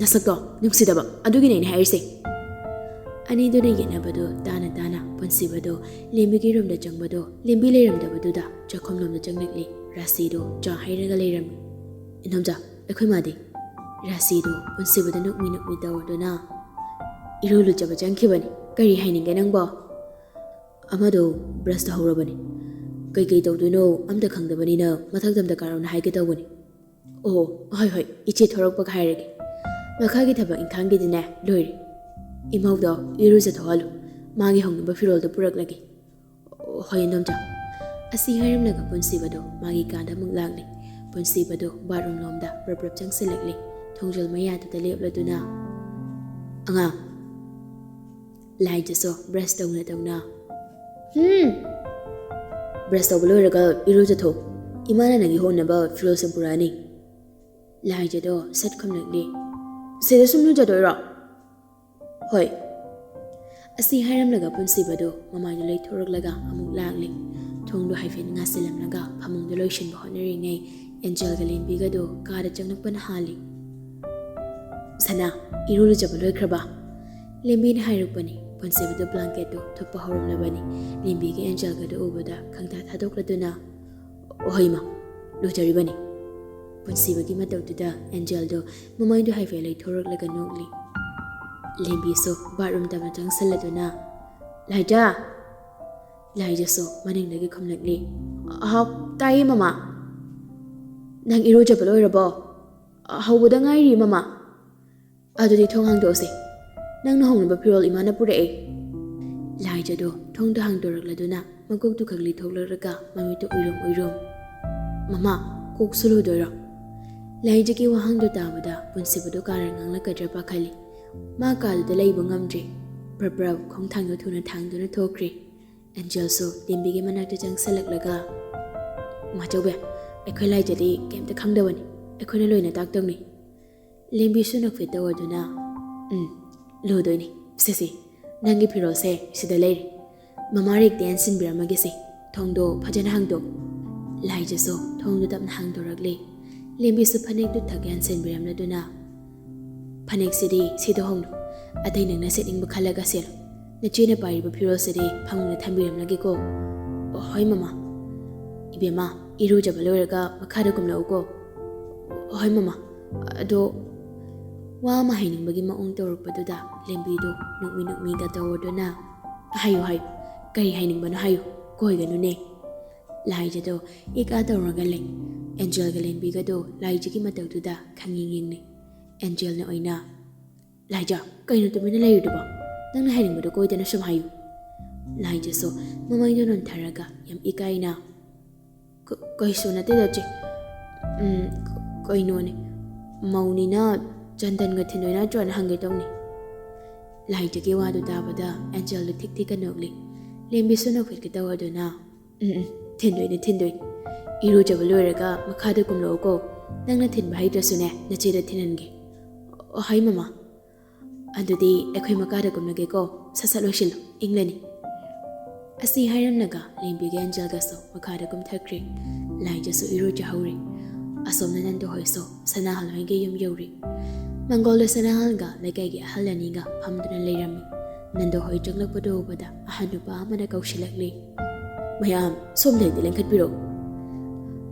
ꯅꯁꯛꯇꯣ ꯅꯨꯡꯁꯤꯗꯕ ꯑꯗꯨꯒꯤꯅꯦ ꯑꯩꯅ ꯍꯥꯏꯔꯤꯁꯦ꯫ ꯑꯅꯤꯗꯨꯅ ꯌꯦꯠꯅꯕꯗꯣ ꯇꯥꯅ ꯇꯥꯅ ꯄꯨꯟꯁꯤꯕꯗꯣ ꯂꯦꯝꯕꯤꯒꯤ ꯔꯨꯝꯗ ꯆꯪꯕꯗꯣ ꯂꯦꯝꯕꯤ ꯂꯩꯔꯝꯗꯕꯗꯨꯗ ꯆꯥꯛꯈꯨꯝꯂꯣꯝꯗ ꯆꯪꯂꯛꯂꯤ꯫ ꯔꯥꯁꯤꯗꯣ ꯆꯥ ꯍꯩꯔꯒ ꯂꯩꯔꯝꯃꯤ꯫ "ꯏꯟꯗꯣꯝꯆꯥ, ꯑꯩꯈꯣꯏ ꯃꯥꯗꯤ?" ꯔꯥꯁꯤꯗꯣ ꯄꯨꯟꯁꯤꯕꯗ ꯅꯣꯛꯃꯤ ꯅꯣꯛꯃꯤ ꯇꯧꯗꯨꯅ, "ꯏꯔꯨ ꯂꯨꯖꯕ ꯆꯪꯈꯤꯕꯅꯤ꯫ ꯀꯔꯤ ꯍꯥꯏꯅꯤꯡꯒꯦ ꯅꯪꯕꯣ?" "ꯑꯃꯗꯣ ꯕ꯭ꯔꯁ ꯇꯧꯍꯧꯔꯕꯅꯤ꯫ ꯀꯩꯀꯩ ꯇꯧꯗꯣꯏꯅꯣ ꯑꯝꯇ ꯈꯪꯗꯕꯅꯤꯅ ꯃꯊꯛꯇ ꯑꯝꯇ ꯀꯥꯔꯛꯑꯣꯅ ꯍꯥꯏꯒꯦ ꯇꯧꯕꯅꯤ꯫" "ꯑꯣ, ꯍꯣꯏ ꯍꯣꯏ, ꯏꯆꯦ ꯊꯣꯔꯛꯄꯒ ꯍꯥꯏꯔꯒꯦ꯫ ꯃꯈꯥꯒꯤ ꯊꯕꯛ ꯏꯪꯈꯥꯡꯒꯤꯗꯤꯅꯦ ꯂꯣꯏꯔꯦ꯫ ꯏꯃꯧꯗꯣ ꯏꯔꯨꯖꯊꯣꯛꯍꯜꯂꯨ, ꯃꯥꯒꯤ ꯍꯧꯅꯕ ꯐꯤꯔꯣꯜꯗꯣ ꯄꯨꯔꯛꯂꯒꯦ꯫" "ꯑꯣ, ꯍꯣꯏ ꯏꯟꯗꯣꯝꯆꯥ꯫" ꯑꯁꯤ ꯍꯥꯏꯔꯝꯂꯒ ꯄꯨꯟꯁꯤꯕꯗꯣ ꯃꯥꯒꯤ ꯀꯥꯗ ꯑꯃꯨꯛ ꯂꯥꯛꯂꯦ꯫ ꯄꯨꯟꯁꯤꯕꯗꯣ ꯕꯥꯠꯔꯨꯝ ꯂꯣꯝꯗ ꯄ꯭ꯔꯞ ꯄ꯭ꯔꯞ ꯆꯪꯁꯤꯜꯂꯛꯂꯦ꯫ ꯊꯣꯡꯖꯤꯜ ꯃꯌꯥꯗꯨꯗ ꯂꯦꯞꯂꯗꯨꯅ, "ꯑꯉꯥꯡ, ꯂꯥꯏꯖꯁꯨ ꯕ꯭ꯔꯁ ꯇꯧꯅ ꯇꯧꯅ, ꯍꯝ, ꯕ꯭ꯔꯁ ꯇꯧꯕ ꯂꯣꯏꯔꯒ ꯏꯔꯨꯖꯊꯣꯛ꯫ ꯏꯃꯥꯅ ꯅꯪꯒꯤ ꯍꯣꯠꯅꯕ ꯐꯤꯔꯣꯜꯁꯤꯡ ꯄꯨꯔꯛꯑꯅꯤ꯫" ꯂꯥꯏꯖꯗꯣ ꯁꯠ ꯈꯨꯝꯂꯛꯂꯤ꯫ "ꯁꯤꯗ ꯁꯨꯝ ꯂꯨꯖꯗꯣꯏꯔꯣ?" "ꯍꯣꯏ꯫" ꯑꯁꯤ ꯍꯥꯏꯔꯝꯂꯒ ꯄꯨꯟꯁꯤꯕꯗꯣ ꯃꯃꯥꯏꯗꯣ ꯂꯩꯊꯣꯔꯛꯂꯒ ꯑꯃꯨꯛ ꯂꯥꯛꯂꯤ꯫ ꯊꯣꯡꯗꯣ ꯍꯥꯏꯐꯦꯠ ꯉꯥꯁꯤꯜꯂꯝꯂꯒ ꯐꯃꯨꯡꯗ ꯂꯣꯏꯁꯤꯟꯕ ꯍꯣꯠꯅꯔꯤꯉꯩ ꯑꯦꯟꯖꯦꯜꯒ ꯂꯦꯝꯕꯤꯒꯗꯣ ꯀꯥꯗ ꯆꯪꯂꯛꯄꯅ ꯍꯥꯜꯂꯤ꯫ "ꯁꯅꯥ, ꯏꯔꯨ ꯂꯨꯖꯕ ꯂꯣꯏꯈ꯭ꯔꯕ?" ꯂꯦꯝꯕꯤꯅ ꯍꯥꯏꯔꯛꯄꯅꯤ꯫ ꯄꯨꯟꯁꯤꯕꯗꯣ ꯕ꯭ꯂꯥꯡꯀꯦꯠꯇꯣ ꯊꯨꯞꯄ ꯍꯧꯔꯝꯂꯕꯅꯤ꯫ ꯂꯦꯝꯕꯤꯒꯤ ꯑꯦꯟꯖꯦꯜꯒꯗꯣ ꯎꯕꯗ ꯈꯪꯊꯥ ꯊꯥꯗꯣꯛꯂꯗꯨꯅ, "ꯍꯣꯏ ꯏꯃꯥ, ꯂꯨꯖꯔꯤꯕꯅꯤ꯫" ꯄꯨꯟꯁꯤꯕꯒꯤ ꯃꯇꯧꯗꯨꯗ ꯑꯦꯟꯖꯦꯜꯗꯣ ꯃꯃꯥꯏꯗꯣ ꯍꯥꯏꯐꯦꯠ ꯂꯩꯊꯣꯔꯛꯂꯒ ꯅꯣꯛꯂꯤ꯫ ꯂꯦꯝꯕꯤꯁꯨ ꯕꯥꯠꯔꯨꯝ ꯇꯝꯅ ꯆꯪꯁꯤꯜꯂꯗꯨꯅ, "ꯂꯥꯏꯖꯥ!" ꯂꯥꯏꯖꯥꯁꯨ ꯃꯅꯤꯡꯗꯒꯤ ꯈꯨꯝꯂꯛꯂꯤ꯫ "ꯍꯥꯎ, ꯇꯥꯏꯌꯦ ꯃꯃꯥ꯫" "ꯅꯪ ꯏꯔꯨꯖꯕ ꯂꯣꯏꯔꯕꯣ?" "ꯍꯧꯕꯗ ꯉꯥꯏꯔꯤ ꯃꯃꯥ꯫" "ꯑꯗꯨꯗꯤ ꯊꯣꯡ ꯍꯥꯡꯗꯣꯛꯑꯁꯦ, ꯅꯪꯅ ꯍꯣꯡꯅꯕ ꯐꯤꯔꯣꯜ ꯏꯃꯥꯅ ꯄꯨꯔꯛꯑꯦ꯫" ꯂꯥꯏꯖꯥꯗꯣ ꯊꯣꯡꯗꯣ ꯍꯥꯡꯗꯣꯔꯛꯂꯗꯨꯅ ꯃꯀꯣꯛꯇꯨ ꯈꯛ ꯂꯤꯊꯣꯛꯂꯛꯂꯒ ꯃꯃꯤꯠꯇꯨ ꯎꯏꯔꯨꯝ ꯎꯏꯔꯨꯝ꯫ "ꯃꯃꯥ, ꯀꯣꯛꯁꯨ ꯂꯨꯗꯣꯏꯔꯣ?" ꯂꯥꯏꯖꯥꯒꯤ ꯋꯥꯍꯪꯗꯣ ꯇꯥꯕꯗ ꯄꯨꯟꯁꯤꯕꯗꯣ ꯀꯥꯔꯟ ꯉꯥꯡꯂꯛꯀꯗ꯭ꯔꯥ ꯄꯥꯈꯠꯂꯤ꯫ ꯃꯥ ꯀꯥꯗꯨꯗ ꯂꯩꯕ ꯉꯝꯗ꯭ꯔꯦ꯫ ꯄ꯭ꯔꯞ ꯄ꯭ꯔꯞ ꯈꯣꯡꯊꯥꯡꯗꯣ ꯊꯨꯅ ꯊꯥꯡꯗꯨꯅ ꯊꯣꯛꯈ꯭ꯔꯦ꯫ ꯑꯦꯟꯖꯦꯜꯁꯨ ꯂꯦꯝꯕꯤꯒꯤ ꯃꯅꯥꯛꯇ ꯆꯪꯁꯤꯜꯂꯛꯂꯒ, "ꯃꯥꯆꯧꯕꯤ, ꯑꯩꯈꯣꯏ ꯂꯥꯏꯖꯥꯗꯤ ꯀꯩꯝꯇ ꯈꯪꯗꯕꯅꯤ, ꯑꯩꯈꯣꯏꯅ ꯂꯣꯏꯅ ꯇꯥꯛꯇꯧꯅꯤ꯫" ꯂꯦꯝꯕꯤꯁꯨ ꯅꯣꯛꯐꯦꯠ ꯇꯧꯔꯗꯨꯅ, "ꯎꯝ, ꯂꯨꯗꯣꯏꯅꯤ꯫ ꯁꯦ ꯁꯦ, ꯅꯪꯒꯤ ꯐꯤꯔꯣꯜꯁꯦ ꯁꯤꯗ ꯂꯩꯔꯦ꯫ ꯃꯃꯥ ꯔꯦꯛꯇ ꯌꯥꯟꯁꯤꯟꯕꯤꯔꯝꯃꯒꯦꯁꯦ꯫ "ꯊꯣꯡꯗꯣ ꯐꯖꯅ ꯍꯥꯡꯗꯣꯛ꯫" ꯂꯥꯏꯖꯁꯨ ꯊꯣꯡꯗꯨ ꯇꯞꯅ ꯍꯥꯡꯗꯣꯔꯛꯂꯤ꯫ ꯂꯦꯝꯕꯤꯁꯨ ꯐꯅꯦꯛꯇꯨ ꯊꯛ ꯌꯥꯟꯁꯤꯟꯕꯤꯔꯝꯂꯗꯨꯅ, "ꯐꯅꯦꯛꯁꯤꯗꯤ ꯁꯤꯗ ꯍꯣꯡꯂꯨ, ꯑꯇꯩ ꯅꯪꯅ ꯁꯦꯠꯅꯤꯡꯕ ꯈꯜꯂꯒ ꯁꯦꯠꯂꯨ꯫ ꯅꯆꯦꯅ ꯄꯥꯏꯔꯤꯕ ꯐꯤꯔꯣꯜꯁꯤꯗꯤ ꯐꯃꯨꯡꯗ ꯊꯝꯕꯤꯔꯝꯂꯒꯦꯀꯣ꯫" "ꯍꯣꯏ ꯃꯃꯥ꯫" "ꯏꯕꯦꯝꯃ, ꯏꯔꯨꯖꯕ ꯂꯣꯏꯔꯒ ꯃꯈꯥꯗ ꯀꯨꯝꯂꯛꯎꯀꯣ꯫" "ꯍꯣꯏ ꯃꯃꯥ꯫ ꯑꯗꯣ꯫" ꯋꯥ ꯑꯃ ꯍꯥꯏꯅꯤꯡꯕꯒꯤ ꯃꯑꯣꯡ ꯇꯧꯔꯛꯄꯗꯨꯗ ꯂꯦꯝꯕꯤꯗꯨ ꯅꯣꯛꯃꯤ ꯅꯣꯛꯃꯤꯒ ꯇꯧꯔꯗꯨꯅ, "ꯍꯥꯏꯌꯨ, ꯍꯥꯏꯌꯨ꯫ ꯀꯔꯤ ꯍꯥꯏꯅꯤꯡꯕꯅꯣ ꯍꯥꯏꯌꯨ꯫ ꯀꯣꯏꯒꯅꯨꯅꯦ꯫" ꯂꯥꯏꯖꯗꯣ ꯏꯀꯥ ꯇꯧꯔꯒ ꯂꯩ꯫ ꯑꯦꯟꯖꯦꯜꯒ ꯂꯦꯝꯕꯤꯒꯗꯣ ꯂꯥꯏꯖꯒꯤ ꯃꯇꯧꯗꯨꯗ ꯈꯪꯌꯦꯡ ꯌꯦꯡꯅꯩ꯫ ꯑꯦꯟꯖꯦꯜꯅ ꯑꯣꯏꯅ, "ꯂꯥꯏꯖ, ꯀꯩꯅꯣ ꯇꯨꯃꯤꯟꯅ ꯂꯩꯔꯤꯗꯨꯕꯣ? ꯅꯪꯅ ꯍꯥꯏꯅꯤꯡꯕꯗꯣ ꯀꯣꯏꯗꯅ ꯁꯨꯝ ꯍꯥꯏꯌꯨ꯫" ꯂꯥꯏꯖꯁꯨ ꯃꯃꯩꯗꯣ ꯅꯣꯟꯊꯔꯒ ꯌꯥꯝ ꯏꯀꯥꯏꯅ, "ꯀ-, ꯀꯩꯁꯨ ꯅꯠꯇꯦꯗ ꯆꯦ꯫ ꯎꯝ, ꯀ-, ꯀꯩꯅꯣꯅꯦ, ꯃꯧꯅꯤꯅ ꯆꯟꯗꯟꯒ ꯊꯤꯟꯗꯣꯏ ꯅꯠꯇ꯭ꯔꯣꯅ ꯍꯪꯒꯦ ꯇꯧꯅꯤ꯫" ꯂꯥꯏꯖꯒꯤ ꯋꯥꯗꯨ ꯇꯥꯕꯗ ꯑꯦꯟꯖꯦꯜꯗꯨ ꯊꯤꯛ ꯊꯤꯛꯀ ꯅꯣꯛꯂꯤ꯫ ꯂꯦꯝꯕꯤꯁꯨ ꯅꯣꯛꯐꯦꯠꯀꯦ ꯇꯧꯔꯗꯨꯅ, "ꯎꯝ, ꯎꯝ, ꯊꯤꯟꯗꯣꯏꯅꯦ, ꯊꯤꯟꯗꯣꯏꯅꯦ꯫ ꯏꯔꯨꯖꯕ ꯂꯣꯏꯔꯒ ꯃꯈꯥꯗ ꯀꯨꯝꯂꯛꯎꯀꯣ꯫ ꯅꯪꯅ ꯊꯤꯟꯕ ꯍꯩꯇ꯭ꯔꯁꯨꯅꯦ, ꯅꯆꯦꯗ ꯊꯤꯟꯍꯟꯒꯦ꯫" "ꯑꯣ, ꯍꯣꯏ ꯃꯃꯥ꯫ ꯑꯗꯨꯗꯤ ꯑꯩꯈꯣꯏ ꯃꯈꯥꯗ ꯀꯨꯝꯂꯒꯦꯀꯣ꯫ ꯁꯠ ꯁꯠ ꯂꯣꯏꯁꯤꯜꯂꯨ, ꯏꯪꯂꯅꯤ꯫" ꯑꯁꯤ ꯍꯥꯏꯔꯝꯂꯒ ꯂꯦꯝꯕꯤꯒ ꯑꯦꯟꯖꯦꯜꯒꯁꯨ ꯃꯈꯥꯗ ꯀꯨꯝꯊꯈ꯭ꯔꯦ꯫ ꯂꯥꯏꯖꯁꯨ ꯏꯔꯨꯖꯍꯧꯔꯦ꯫ ꯑꯁꯣꯝꯅ ꯅꯟꯗꯨ ꯍꯣꯏꯁꯨ ꯁꯅꯥꯍꯜ ꯍꯣꯏꯒꯤ ꯌꯨꯝ ꯌꯧꯔꯦ꯫ ꯃꯪꯒꯣꯜꯗ ꯁꯅꯥꯍꯜꯒ ꯂꯩꯀꯥꯏꯒꯤ ꯑꯍꯜ ꯑꯅꯤꯒ ꯐꯝꯗꯨꯅ ꯂꯩꯔꯝꯃꯤ꯫ ꯅꯟꯗꯨ ꯍꯣꯏ ꯆꯪꯂꯛꯄꯗꯨ ꯎꯕꯗ ꯑꯍꯟ ꯅꯨꯄꯥ ꯑꯃꯅ ꯀꯧꯁꯤꯜꯂꯛꯂꯦ꯫ "ꯃꯌꯥꯝ, ꯁꯣꯝꯗ ꯍꯦꯛꯇ ꯂꯦꯡꯈꯠꯄꯤꯔꯛꯎ꯫"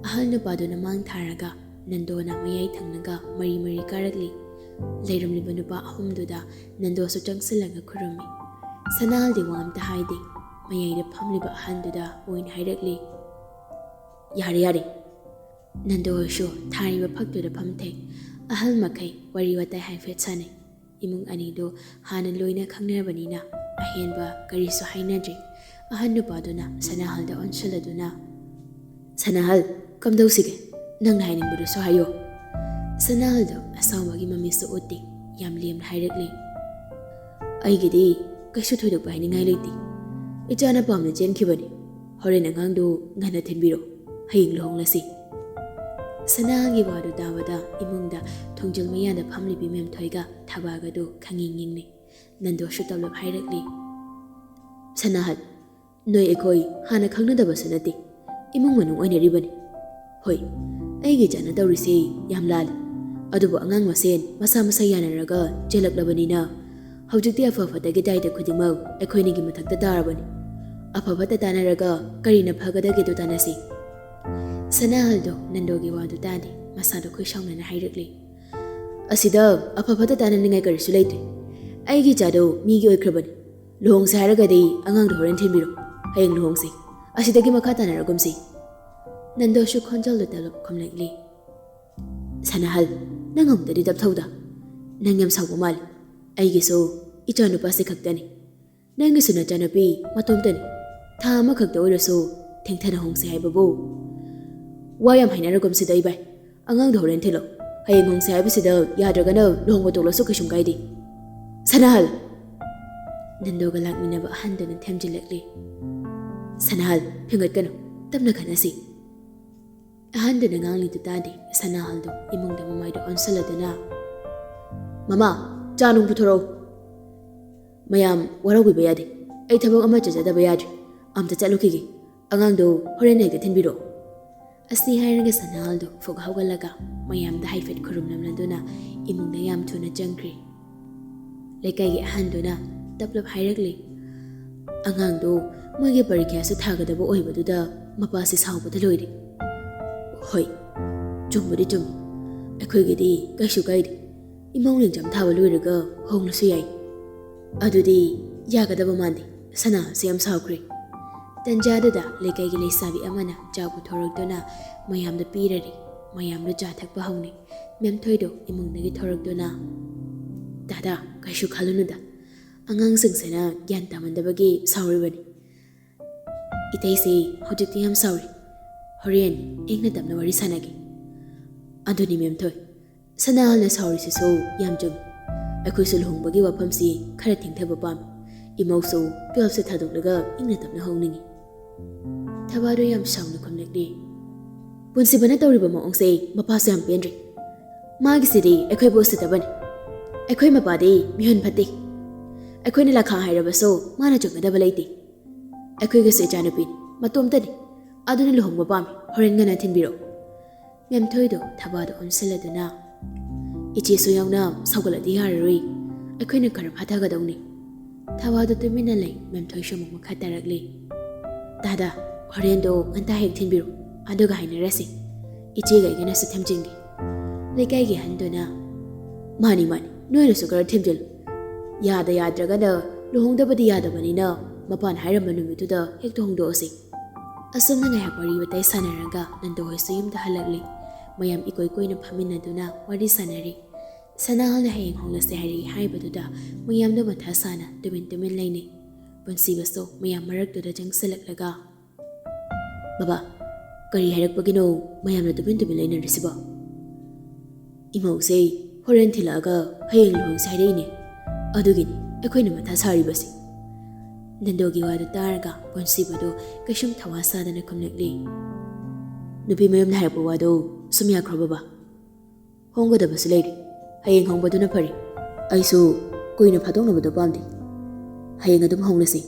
ꯑꯍꯜ ꯅꯨꯄꯥꯗꯨꯅ ꯃꯥꯡ ꯊꯥꯔꯒ ꯅꯟꯗꯣꯅ ꯃꯌꯥꯏ ꯊꯪꯂꯒ ꯃꯔꯤ ꯃꯔꯤ ꯀꯥꯔꯛꯂꯤ꯫ ꯂꯩꯔꯝꯂꯤꯕ ꯅꯨꯄꯥ ꯑꯍꯨꯝꯗꯨꯗ ꯅꯟꯗꯣꯁꯨ ꯆꯪꯁꯤꯜꯂꯒ ꯈꯨꯔꯨꯝꯃꯤ꯫ ꯁꯅꯥꯍꯜꯗꯤ ꯋꯥ ꯑꯝꯇ ꯍꯥꯏꯗꯦ꯫ ꯃꯌꯥꯏꯗ ꯐꯝꯂꯤꯕ ꯑꯍꯟꯗꯨꯗ ꯑꯣꯏꯅ ꯍꯥꯏꯔꯛꯂꯤ, "ꯌꯥꯔꯦ, ꯌꯥꯔꯦ꯫ ꯅꯟꯗꯣꯁꯨ ꯊꯥꯔꯤꯕ ꯐꯛꯇꯨꯗ ꯐꯝꯊꯩ꯫" ꯑꯍꯜ ꯃꯈꯩ ꯋꯥꯔꯤ ꯋꯥꯇꯥꯏ ꯍꯥꯏꯐꯦꯠ ꯁꯥꯟꯅꯩ꯫ ꯏꯃꯨꯡ ꯑꯅꯤꯗꯨ ꯍꯥꯟꯅ ꯂꯣꯏꯅ ꯈꯪꯅꯔꯕꯅꯤꯅ ꯑꯍꯦꯟꯕ ꯀꯔꯤꯁꯨ ꯍꯥꯏꯅꯗ꯭ꯔꯤ꯫ ꯑꯍꯟ ꯅꯨꯄꯥꯗꯨꯅ ꯁꯅꯥꯍꯜꯗ ꯑꯣꯟꯁꯤꯜꯂꯗꯨꯅ, "ꯁꯅꯥꯍꯜ, ꯀꯝꯗꯧꯁꯤꯒꯦ? ꯅꯪꯅ ꯍꯥꯏꯅꯤꯡꯕꯗꯨꯁꯨ ꯍꯥꯏꯌꯣ꯫" ꯁꯅꯥꯍꯜꯗꯨ ꯑꯁꯥꯎꯕꯒꯤ ꯃꯃꯤꯁꯨ ꯎꯠꯇꯦ꯫ ꯌꯥꯝ ꯂꯦꯝꯅ ꯍꯥꯏꯔꯛꯂꯤ, "ꯑꯩꯒꯤꯗꯤ ꯀꯩꯁꯨ ꯊꯣꯏꯗꯣꯛꯄ ꯍꯥꯏꯅꯤꯡꯉꯥꯏ ꯂꯩꯇꯦ꯫ ꯏꯆꯥꯅ ꯄꯥꯝꯅ ꯆꯦꯟꯈꯤꯕꯅꯤ꯫ ꯍꯣꯔꯦꯟ ꯑꯉꯥꯡꯗꯨ ꯉꯟꯅ ꯊꯤꯟꯕꯤꯔꯣ꯫ ꯍꯌꯦꯡ ꯂꯨꯍꯣꯡꯂꯁꯤ꯫" ꯁꯅꯥꯍꯜꯒꯤ ꯋꯥꯗꯨ ꯇꯥꯕꯗ ꯏꯃꯨꯡꯗ ꯊꯣꯡꯖꯤꯜ ꯃꯌꯥꯗ ꯐꯝꯂꯤꯕꯤ ꯃꯦꯝꯊꯣꯏꯒ ꯊꯕꯥꯒꯗꯨ ꯈꯪꯌꯦꯡ ꯌꯦꯡꯅꯩ꯫ ꯅꯟꯗꯣꯁꯨ ꯇꯞꯂꯞ ꯍꯥꯏꯔꯛꯂꯤ, "ꯁꯅꯥꯍꯜ, ꯅꯣꯏ ꯑꯩꯈꯣꯏ ꯍꯥꯟꯅ ꯈꯪꯅꯗꯕꯁꯨ ꯅꯠꯇꯦ, ꯏꯃꯨꯡ ꯃꯅꯨꯡ ꯑꯣꯏꯅꯔꯤꯕꯅꯤ꯫ ꯍꯣꯏ, ꯑꯩꯒꯤ ꯏꯆꯥꯅ ꯇꯧꯔꯤꯁꯦ ꯌꯥꯝ ꯂꯥꯜꯂꯤ, ꯑꯗꯨꯕꯨ ꯑꯉꯥꯡ ꯃꯁꯦꯟ ꯃꯁꯥ ꯃꯁꯥ ꯌꯥꯅꯔꯒ ꯆꯦꯜꯂꯛꯂꯕꯅꯤꯅ ꯍꯧꯖꯤꯛꯇꯤ ꯑꯐ ꯐꯠꯇꯒꯤ ꯗꯥꯏꯇ ꯈꯨꯗꯤꯡꯃꯛ ꯑꯩꯈꯣꯏꯅꯤꯒꯤ ꯃꯊꯛꯇ ꯇꯥꯔꯕꯅꯤ꯫ ꯑꯐ ꯐꯠꯇ ꯇꯥꯟꯅꯔꯒ ꯀꯔꯤꯅ ꯐꯒꯗꯒꯦꯗꯣ ꯇꯥꯟꯅꯁꯤ꯫ ꯁꯅꯥꯍꯜꯗꯣ ꯅꯟꯗꯣꯒꯤ ꯋꯥꯗꯨ ꯇꯥꯗꯦ, ꯃꯁꯥꯗꯣ ꯈꯣꯏ ꯁꯥꯎꯅꯅ ꯍꯥꯏꯔꯛꯂꯤ꯫ ꯑꯁꯤꯗ ꯑꯐ ꯐꯠꯇ ꯇꯥꯟꯅꯅꯤꯡꯉꯥꯏ ꯀꯔꯤꯁꯨ ꯂꯩꯇ꯭ꯔꯦ꯫ ꯑꯩꯒꯤ ꯏꯆꯥꯗꯣ ꯃꯤꯒꯤ ꯑꯣꯏꯈ꯭ꯔꯕꯅꯤ꯫ ꯂꯨꯍꯣꯡꯁꯦ ꯍꯥꯏꯔꯒꯗꯤ ꯑꯉꯥꯡꯗꯣ ꯍꯣꯔꯦꯟ ꯊꯤꯟꯕꯤꯔꯣ꯫ ꯍꯌꯦꯡ ꯂꯨꯍꯣꯡꯁꯤ꯫ ꯑꯁꯤꯗꯒꯤ ꯃꯈꯥ ꯇꯥꯅꯔꯒꯨꯝꯁꯤ꯫ ꯅꯟꯗꯣꯁꯨ ꯈꯣꯟꯖꯦꯜꯗꯣ ꯇꯞꯂꯞ ꯈꯨꯝꯂꯛꯂꯤ꯫ ꯁꯅꯥꯍꯜ, ꯅꯪ ꯑꯃꯨꯛꯇꯗꯤ ꯇꯞꯊꯧꯗ꯫ ꯅꯪ ꯌꯥꯝ ꯁꯥꯎꯕ ꯃꯥꯜꯂꯤ꯫ ꯑꯩꯒꯤꯁꯨ ꯏꯆꯥꯅꯨꯄꯥꯁꯦ ꯈꯛꯇꯅꯤ꯫ ꯅꯪꯒꯤꯁꯨ ꯅꯆꯥꯅꯨꯄꯤ ꯃꯇꯣꯝꯇꯅꯤ꯫ ꯊꯥ ꯑꯃꯈꯛꯇ ꯑꯣꯏꯔꯁꯨ ꯊꯦꯡꯊꯅ ꯍꯣꯡꯁꯦ ꯍꯥꯏꯕꯕꯨ꯫ ꯋꯥ ꯌꯥꯝ ꯍꯥꯏꯅꯔꯒꯨꯝꯁꯤꯗ ꯏꯕꯥꯏ꯫ ꯑꯉꯥꯡꯗꯣ ꯍꯣꯔꯦꯟ ꯊꯤꯜꯂꯣ꯫ ꯍꯌꯦꯡ ꯍꯣꯡꯁꯦ ꯍꯥꯏꯕꯁꯤꯗ ꯌꯥꯗ꯭ꯔꯒꯅ ꯂꯨꯍꯣꯡꯕ ꯇꯣꯛꯂꯁꯨ ꯀꯩꯁꯨꯝ ꯀꯥꯏꯗꯦ꯫ ꯁꯅꯥꯍꯜ! ꯅꯟꯗꯣꯒ ꯂꯥꯛꯃꯤꯟꯅꯕ ꯑꯍꯟꯗꯨꯅ ꯊꯦꯝꯖꯤꯜꯂꯛꯂꯤ꯫ ꯁꯅꯥꯍꯜ, ꯐꯤꯡꯒꯠꯀꯅꯨ꯫ ꯇꯞꯅ ꯈꯟꯅꯁꯤ꯫ ꯑꯍꯟꯗꯨꯅ ꯉꯥꯡꯂꯤꯗꯨ ꯇꯥꯗꯦ꯫ ꯁꯅꯥꯍꯜꯗꯨ ꯏꯃꯨꯡꯗ ꯃꯃꯥꯏꯗꯨ ꯑꯣꯟꯁꯤꯜꯂꯗꯨꯅ, "ꯃꯃꯥ, ꯆꯥ ꯅꯨꯡ ꯄꯨꯊꯣꯔꯛꯎ꯫ ꯃꯌꯥꯝ ꯋꯥꯔꯧꯕꯤꯕ ꯌꯥꯗꯦ꯫ ꯑꯩ ꯊꯕꯛ ꯑꯃ ꯆꯠꯆꯗꯕ ꯌꯥꯗ꯭ꯔꯤ꯫ ꯑꯝꯇ ꯆꯠꯂꯨꯈꯤꯒꯦ꯫ ꯑꯉꯥꯡꯗꯣ ꯍꯣꯔꯦꯟ ꯍꯦꯛꯇ ꯊꯤꯟꯕꯤꯔꯛꯑꯣ"꯫ ꯑꯁꯤ ꯍꯥꯏꯔꯒ ꯁꯅꯥꯍꯜꯗꯨ ꯐꯨꯛ ꯍꯧꯒꯠꯂꯒ ꯃꯌꯥꯝꯗ ꯍꯥꯏꯐꯦꯠ ꯈꯨꯔꯨꯝꯂꯝꯂꯗꯨꯅ ꯏꯃꯨꯡꯗ ꯌꯥꯝ ꯊꯨꯅ ꯆꯪꯈ꯭ꯔꯦ꯫ ꯂꯩꯀꯥꯏꯒꯤ ꯑꯍꯟꯗꯨꯅ ꯇꯞꯂꯞ ꯍꯥꯏꯔꯛꯂꯤ, "ꯑꯉꯥꯡꯗꯣ ꯃꯣꯏꯒꯤ ꯄꯔꯤꯈ꯭ꯌꯥꯁꯨ ꯊꯥꯒꯗꯕ ꯑꯣꯏꯕꯗꯨꯗ ꯃꯄꯥꯁꯤ ꯁꯥꯎꯕꯗ ꯂꯣꯏꯔꯦ"꯫ ꯍꯣꯏ, ꯆꯨꯝꯕꯨꯗꯤ ꯆꯨꯝꯃꯤ꯫ ꯑꯩꯈꯣꯏꯒꯤꯗꯤ ꯀꯩꯁꯨ ꯀꯥꯏꯗꯦ꯫ ꯏꯃꯧ exam ꯊꯥꯕ ꯂꯣꯏꯔꯒ ꯍꯣꯡꯂꯁꯨ ꯌꯥꯏ꯫ ꯑꯗꯨꯗꯤ ꯌꯥꯒꯗꯕ ꯃꯥꯟꯗꯦ꯫ ꯁꯅꯥꯁꯦ ꯌꯥꯝ ꯁꯥꯎꯈ꯭ꯔꯦ꯫ ꯇꯟꯖꯥꯗꯨꯗ ꯂꯩꯀꯥꯏꯒꯤ ꯂꯩꯁꯥꯕꯤ ꯑꯃꯅ ꯆꯥ ꯄꯨꯊꯣꯔꯛꯇꯨꯅ ꯃꯌꯥꯝꯗ ꯄꯤꯔꯔꯤ꯫ ꯃꯌꯥꯝꯗꯨ ꯆꯥ ꯊꯛꯄ ꯍꯧꯅꯩ꯫ ꯃꯦꯝꯊꯣꯏꯗꯣ ꯏꯃꯨꯡꯗꯒꯤ ꯊꯣꯔꯛꯇꯨꯅ, "ꯗꯥꯗꯥ, ꯀꯩꯁꯨ ꯈꯜꯂꯨꯅꯨꯗ꯫ ꯑꯉꯥꯡꯁꯤꯡꯁꯤꯅ ꯒ꯭ꯌꯥꯟ ꯇꯥꯃꯟꯗꯕꯒꯤ ꯁꯥꯎꯔꯤꯕꯅꯤ꯫ ꯏꯇꯩꯁꯤ ꯍꯧꯖꯤꯛꯇꯤ ꯌꯥꯝ ꯁꯥꯎꯔꯤ꯫ ꯍꯣꯔꯦꯟ ꯏꯪꯅ ꯇꯞꯅ ꯋꯥꯔꯤ ꯁꯥꯟꯅꯒꯦ"꯫ ꯑꯗꯨꯅꯤ ꯃꯦꯝꯊꯣꯏ, ꯁꯅꯥꯍꯜꯅ ꯁꯥꯎꯔꯤꯁꯤꯁꯨ ꯌꯥꯝ ꯆꯨꯝꯃꯤ꯫ ꯑꯩꯈꯣꯏꯁꯨ ꯂꯨꯍꯣꯡꯕꯒꯤ ꯋꯥꯐꯝꯁꯤ ꯈꯔ ꯊꯦꯡꯊꯕ ꯄꯥꯝꯃꯤ꯫ ꯏꯃꯧꯁꯨ twelve ꯁꯦ ꯊꯥꯗꯣꯛꯂꯒ ꯏꯪꯅ ꯇꯞꯅ ꯍꯣꯡꯅꯤꯡꯉꯤ꯫ ꯊꯕꯥꯗꯣ ꯌꯥꯝ ꯁꯥꯎꯅ ꯈꯨꯝꯂꯛꯂꯤ꯫ "ꯄꯨꯟꯁꯤꯕꯅ ꯇꯧꯔꯤꯕ ꯃꯑꯣꯡꯁꯦ ꯃꯄꯥꯁꯨ ꯌꯥꯝ ꯄꯦꯟꯗ꯭ꯔꯦ꯫ ꯃꯥꯒꯤꯁꯤꯗꯤ ꯑꯩꯈꯣꯏꯕꯨ ꯎꯁꯤꯠꯇꯕꯅꯤ꯫ ꯑꯩꯈꯣꯏ ꯃꯄꯥꯗꯤ ꯃꯤꯍꯨꯟ ꯐꯠꯇꯦ꯫ ꯑꯩꯈꯣꯏꯅ ꯂꯥꯈꯥ ꯍꯥꯏꯔꯕꯁꯨ ꯃꯥꯅ ꯆꯨꯝꯒꯗꯕ ꯂꯩꯇꯦ"꯫ ꯑꯩꯈꯣꯏꯒꯤꯁꯨ ꯏꯆꯥꯅꯨꯄꯤꯅꯤ, ꯃꯇꯣꯝꯇꯅꯤ꯫ ꯑꯗꯨꯅ ꯂꯨꯍꯣꯡꯕ ꯄꯥꯝꯃꯤ, ꯍꯣꯔꯦꯟ ꯉꯟꯅ ꯊꯤꯟꯕꯤꯔꯛꯎ꯫ ꯃꯦꯝꯊꯣꯏꯗꯣ ꯊꯕꯥꯗ ꯑꯣꯟꯁꯤꯜꯂꯗꯨꯅ, "ꯏꯆꯦꯁꯨ ꯌꯥꯎꯅ ꯁꯧꯒꯠꯂꯗꯤ ꯌꯥꯔꯔꯣꯏ, ꯑꯩꯈꯣꯏꯅ ꯈꯔ ꯐꯥꯊꯒꯗꯧꯅꯤ꯫" ꯊꯕꯥꯗ ꯇꯨꯃꯤꯟꯅ ꯂꯩ ꯃꯦꯝꯊꯣꯏꯁꯨ ꯑꯃꯨꯛ ꯃꯈꯥ ꯇꯥꯔꯛꯂꯤ꯫ "ꯇꯥꯗ, ꯍꯣꯔꯦꯟꯗꯣ ꯉꯟꯇꯥ ꯍꯦꯛ ꯊꯤꯟꯕꯤꯔꯣ, ꯑꯗꯨꯒ ꯍꯥꯏꯅꯔꯁꯤ꯫ ꯏꯆꯦꯒ ꯑꯩꯒꯅꯁꯨ ꯊꯦꯝꯖꯤꯟꯒꯦ꯫" ꯂꯩꯀꯥꯏꯒꯤ ꯑꯍꯟꯗꯨꯅ, "ꯃꯥꯅꯤ, ꯃꯥꯅꯤ, ꯅꯣꯏꯅꯁꯨ ꯈꯔ ꯊꯦꯝꯖꯤꯜꯂꯨ꯫ ꯌꯥꯗ ꯌꯥꯗ꯭ꯔꯒꯅ ꯂꯨꯍꯣꯡꯗꯕꯗꯤ ꯌꯥꯗꯕꯅꯤꯅ, ꯃꯄꯥꯟ ꯍꯥꯏꯔꯝꯕ ꯅꯨꯃꯤꯠꯇꯨꯗ ꯍꯦꯛꯇ ꯍꯣꯡꯗꯣꯛꯑꯁꯤ꯫" ꯑꯁꯨꯝꯅ ꯉꯥꯏꯍꯥꯛ ꯋꯥꯔꯤ ꯋꯥꯇꯥꯏ ꯁꯥꯟꯅꯔꯒ ꯅꯟꯗꯨ ꯍꯣꯏꯁꯨ ꯌꯨꯝꯗ ꯍꯜꯂꯛꯂꯤ꯫ ꯃꯌꯥꯝ ꯏꯀꯣꯏ ꯀꯣꯏꯅ ꯐꯝꯃꯤꯟꯅꯗꯨꯅ ꯋꯥꯔꯤ ꯁꯥꯟꯅꯔꯤ꯫ ꯁꯅꯥꯍꯜꯅ ꯍꯌꯦꯡ ꯍꯣꯡꯂꯁꯦ ꯍꯥꯏꯔꯛꯏ ꯍꯥꯏꯕꯗꯨꯗ ꯃꯌꯥꯝꯗꯣ ꯃꯊꯥ ꯁꯥꯅ ꯇꯨꯃꯤꯟ ꯇꯨꯃꯤꯟ ꯂꯩꯅꯩ꯫ ꯄꯨꯟꯁꯤꯕꯁꯨ ꯃꯌꯥꯝ ꯃꯔꯛꯇꯨꯗ ꯆꯪꯁꯤꯜꯂꯛꯂꯒ, "ꯕꯕꯥ, ꯀꯔꯤ ꯍꯥꯏꯔꯛꯄꯒꯤꯅꯣ ꯃꯌꯥꯝꯅ ꯇꯨꯃꯤꯟ ꯇꯨꯃꯤꯟ ꯂꯩꯅꯔꯤꯁꯤꯕꯣ?" "ꯏꯃꯧꯁꯦ ꯍꯣꯔꯦꯟ ꯊꯤꯜꯂꯛꯑꯒ ꯍꯌꯦꯡ ꯂꯨꯍꯣꯡꯁꯦ ꯍꯥꯏꯔꯛꯏꯅꯦ꯫ ꯑꯗꯨꯒꯤꯅꯤ ꯑꯩꯈꯣꯏꯅ ꯃꯊꯥ ꯁꯥꯔꯤꯕꯁꯦ꯫" ꯅꯟꯗꯨꯒꯤ ꯋꯥꯗꯨ ꯇꯥꯔꯒ ꯄꯨꯟꯁꯤꯕꯗꯨ ꯀꯩꯁꯨꯝ ꯊꯋꯥ ꯁꯥꯗꯅ ꯈꯨꯝꯂꯛꯂꯤ꯫ "ꯅꯨꯄꯤ ꯃꯌꯨꯝꯅ ꯍꯥꯏꯔꯛꯄ ꯋꯥꯗꯣ ꯁꯨꯝ ꯌꯥꯈ꯭ꯔꯣ ꯕꯕꯥ? ꯍꯣꯡꯒꯗꯕꯁꯨ ꯂꯩꯔꯤ꯫ ꯍꯌꯦꯡ ꯍꯣꯡꯕꯗꯨꯅ ꯐꯔꯦ꯫ ꯑꯩꯁꯨ ꯀꯨꯏꯅ ꯐꯥꯗꯣꯛꯅꯕꯗꯣ ꯄꯥꯝꯗꯦ꯫ ꯍꯌꯦꯡ ꯑꯗꯨꯝ ꯍꯣꯡꯂꯁꯤ꯫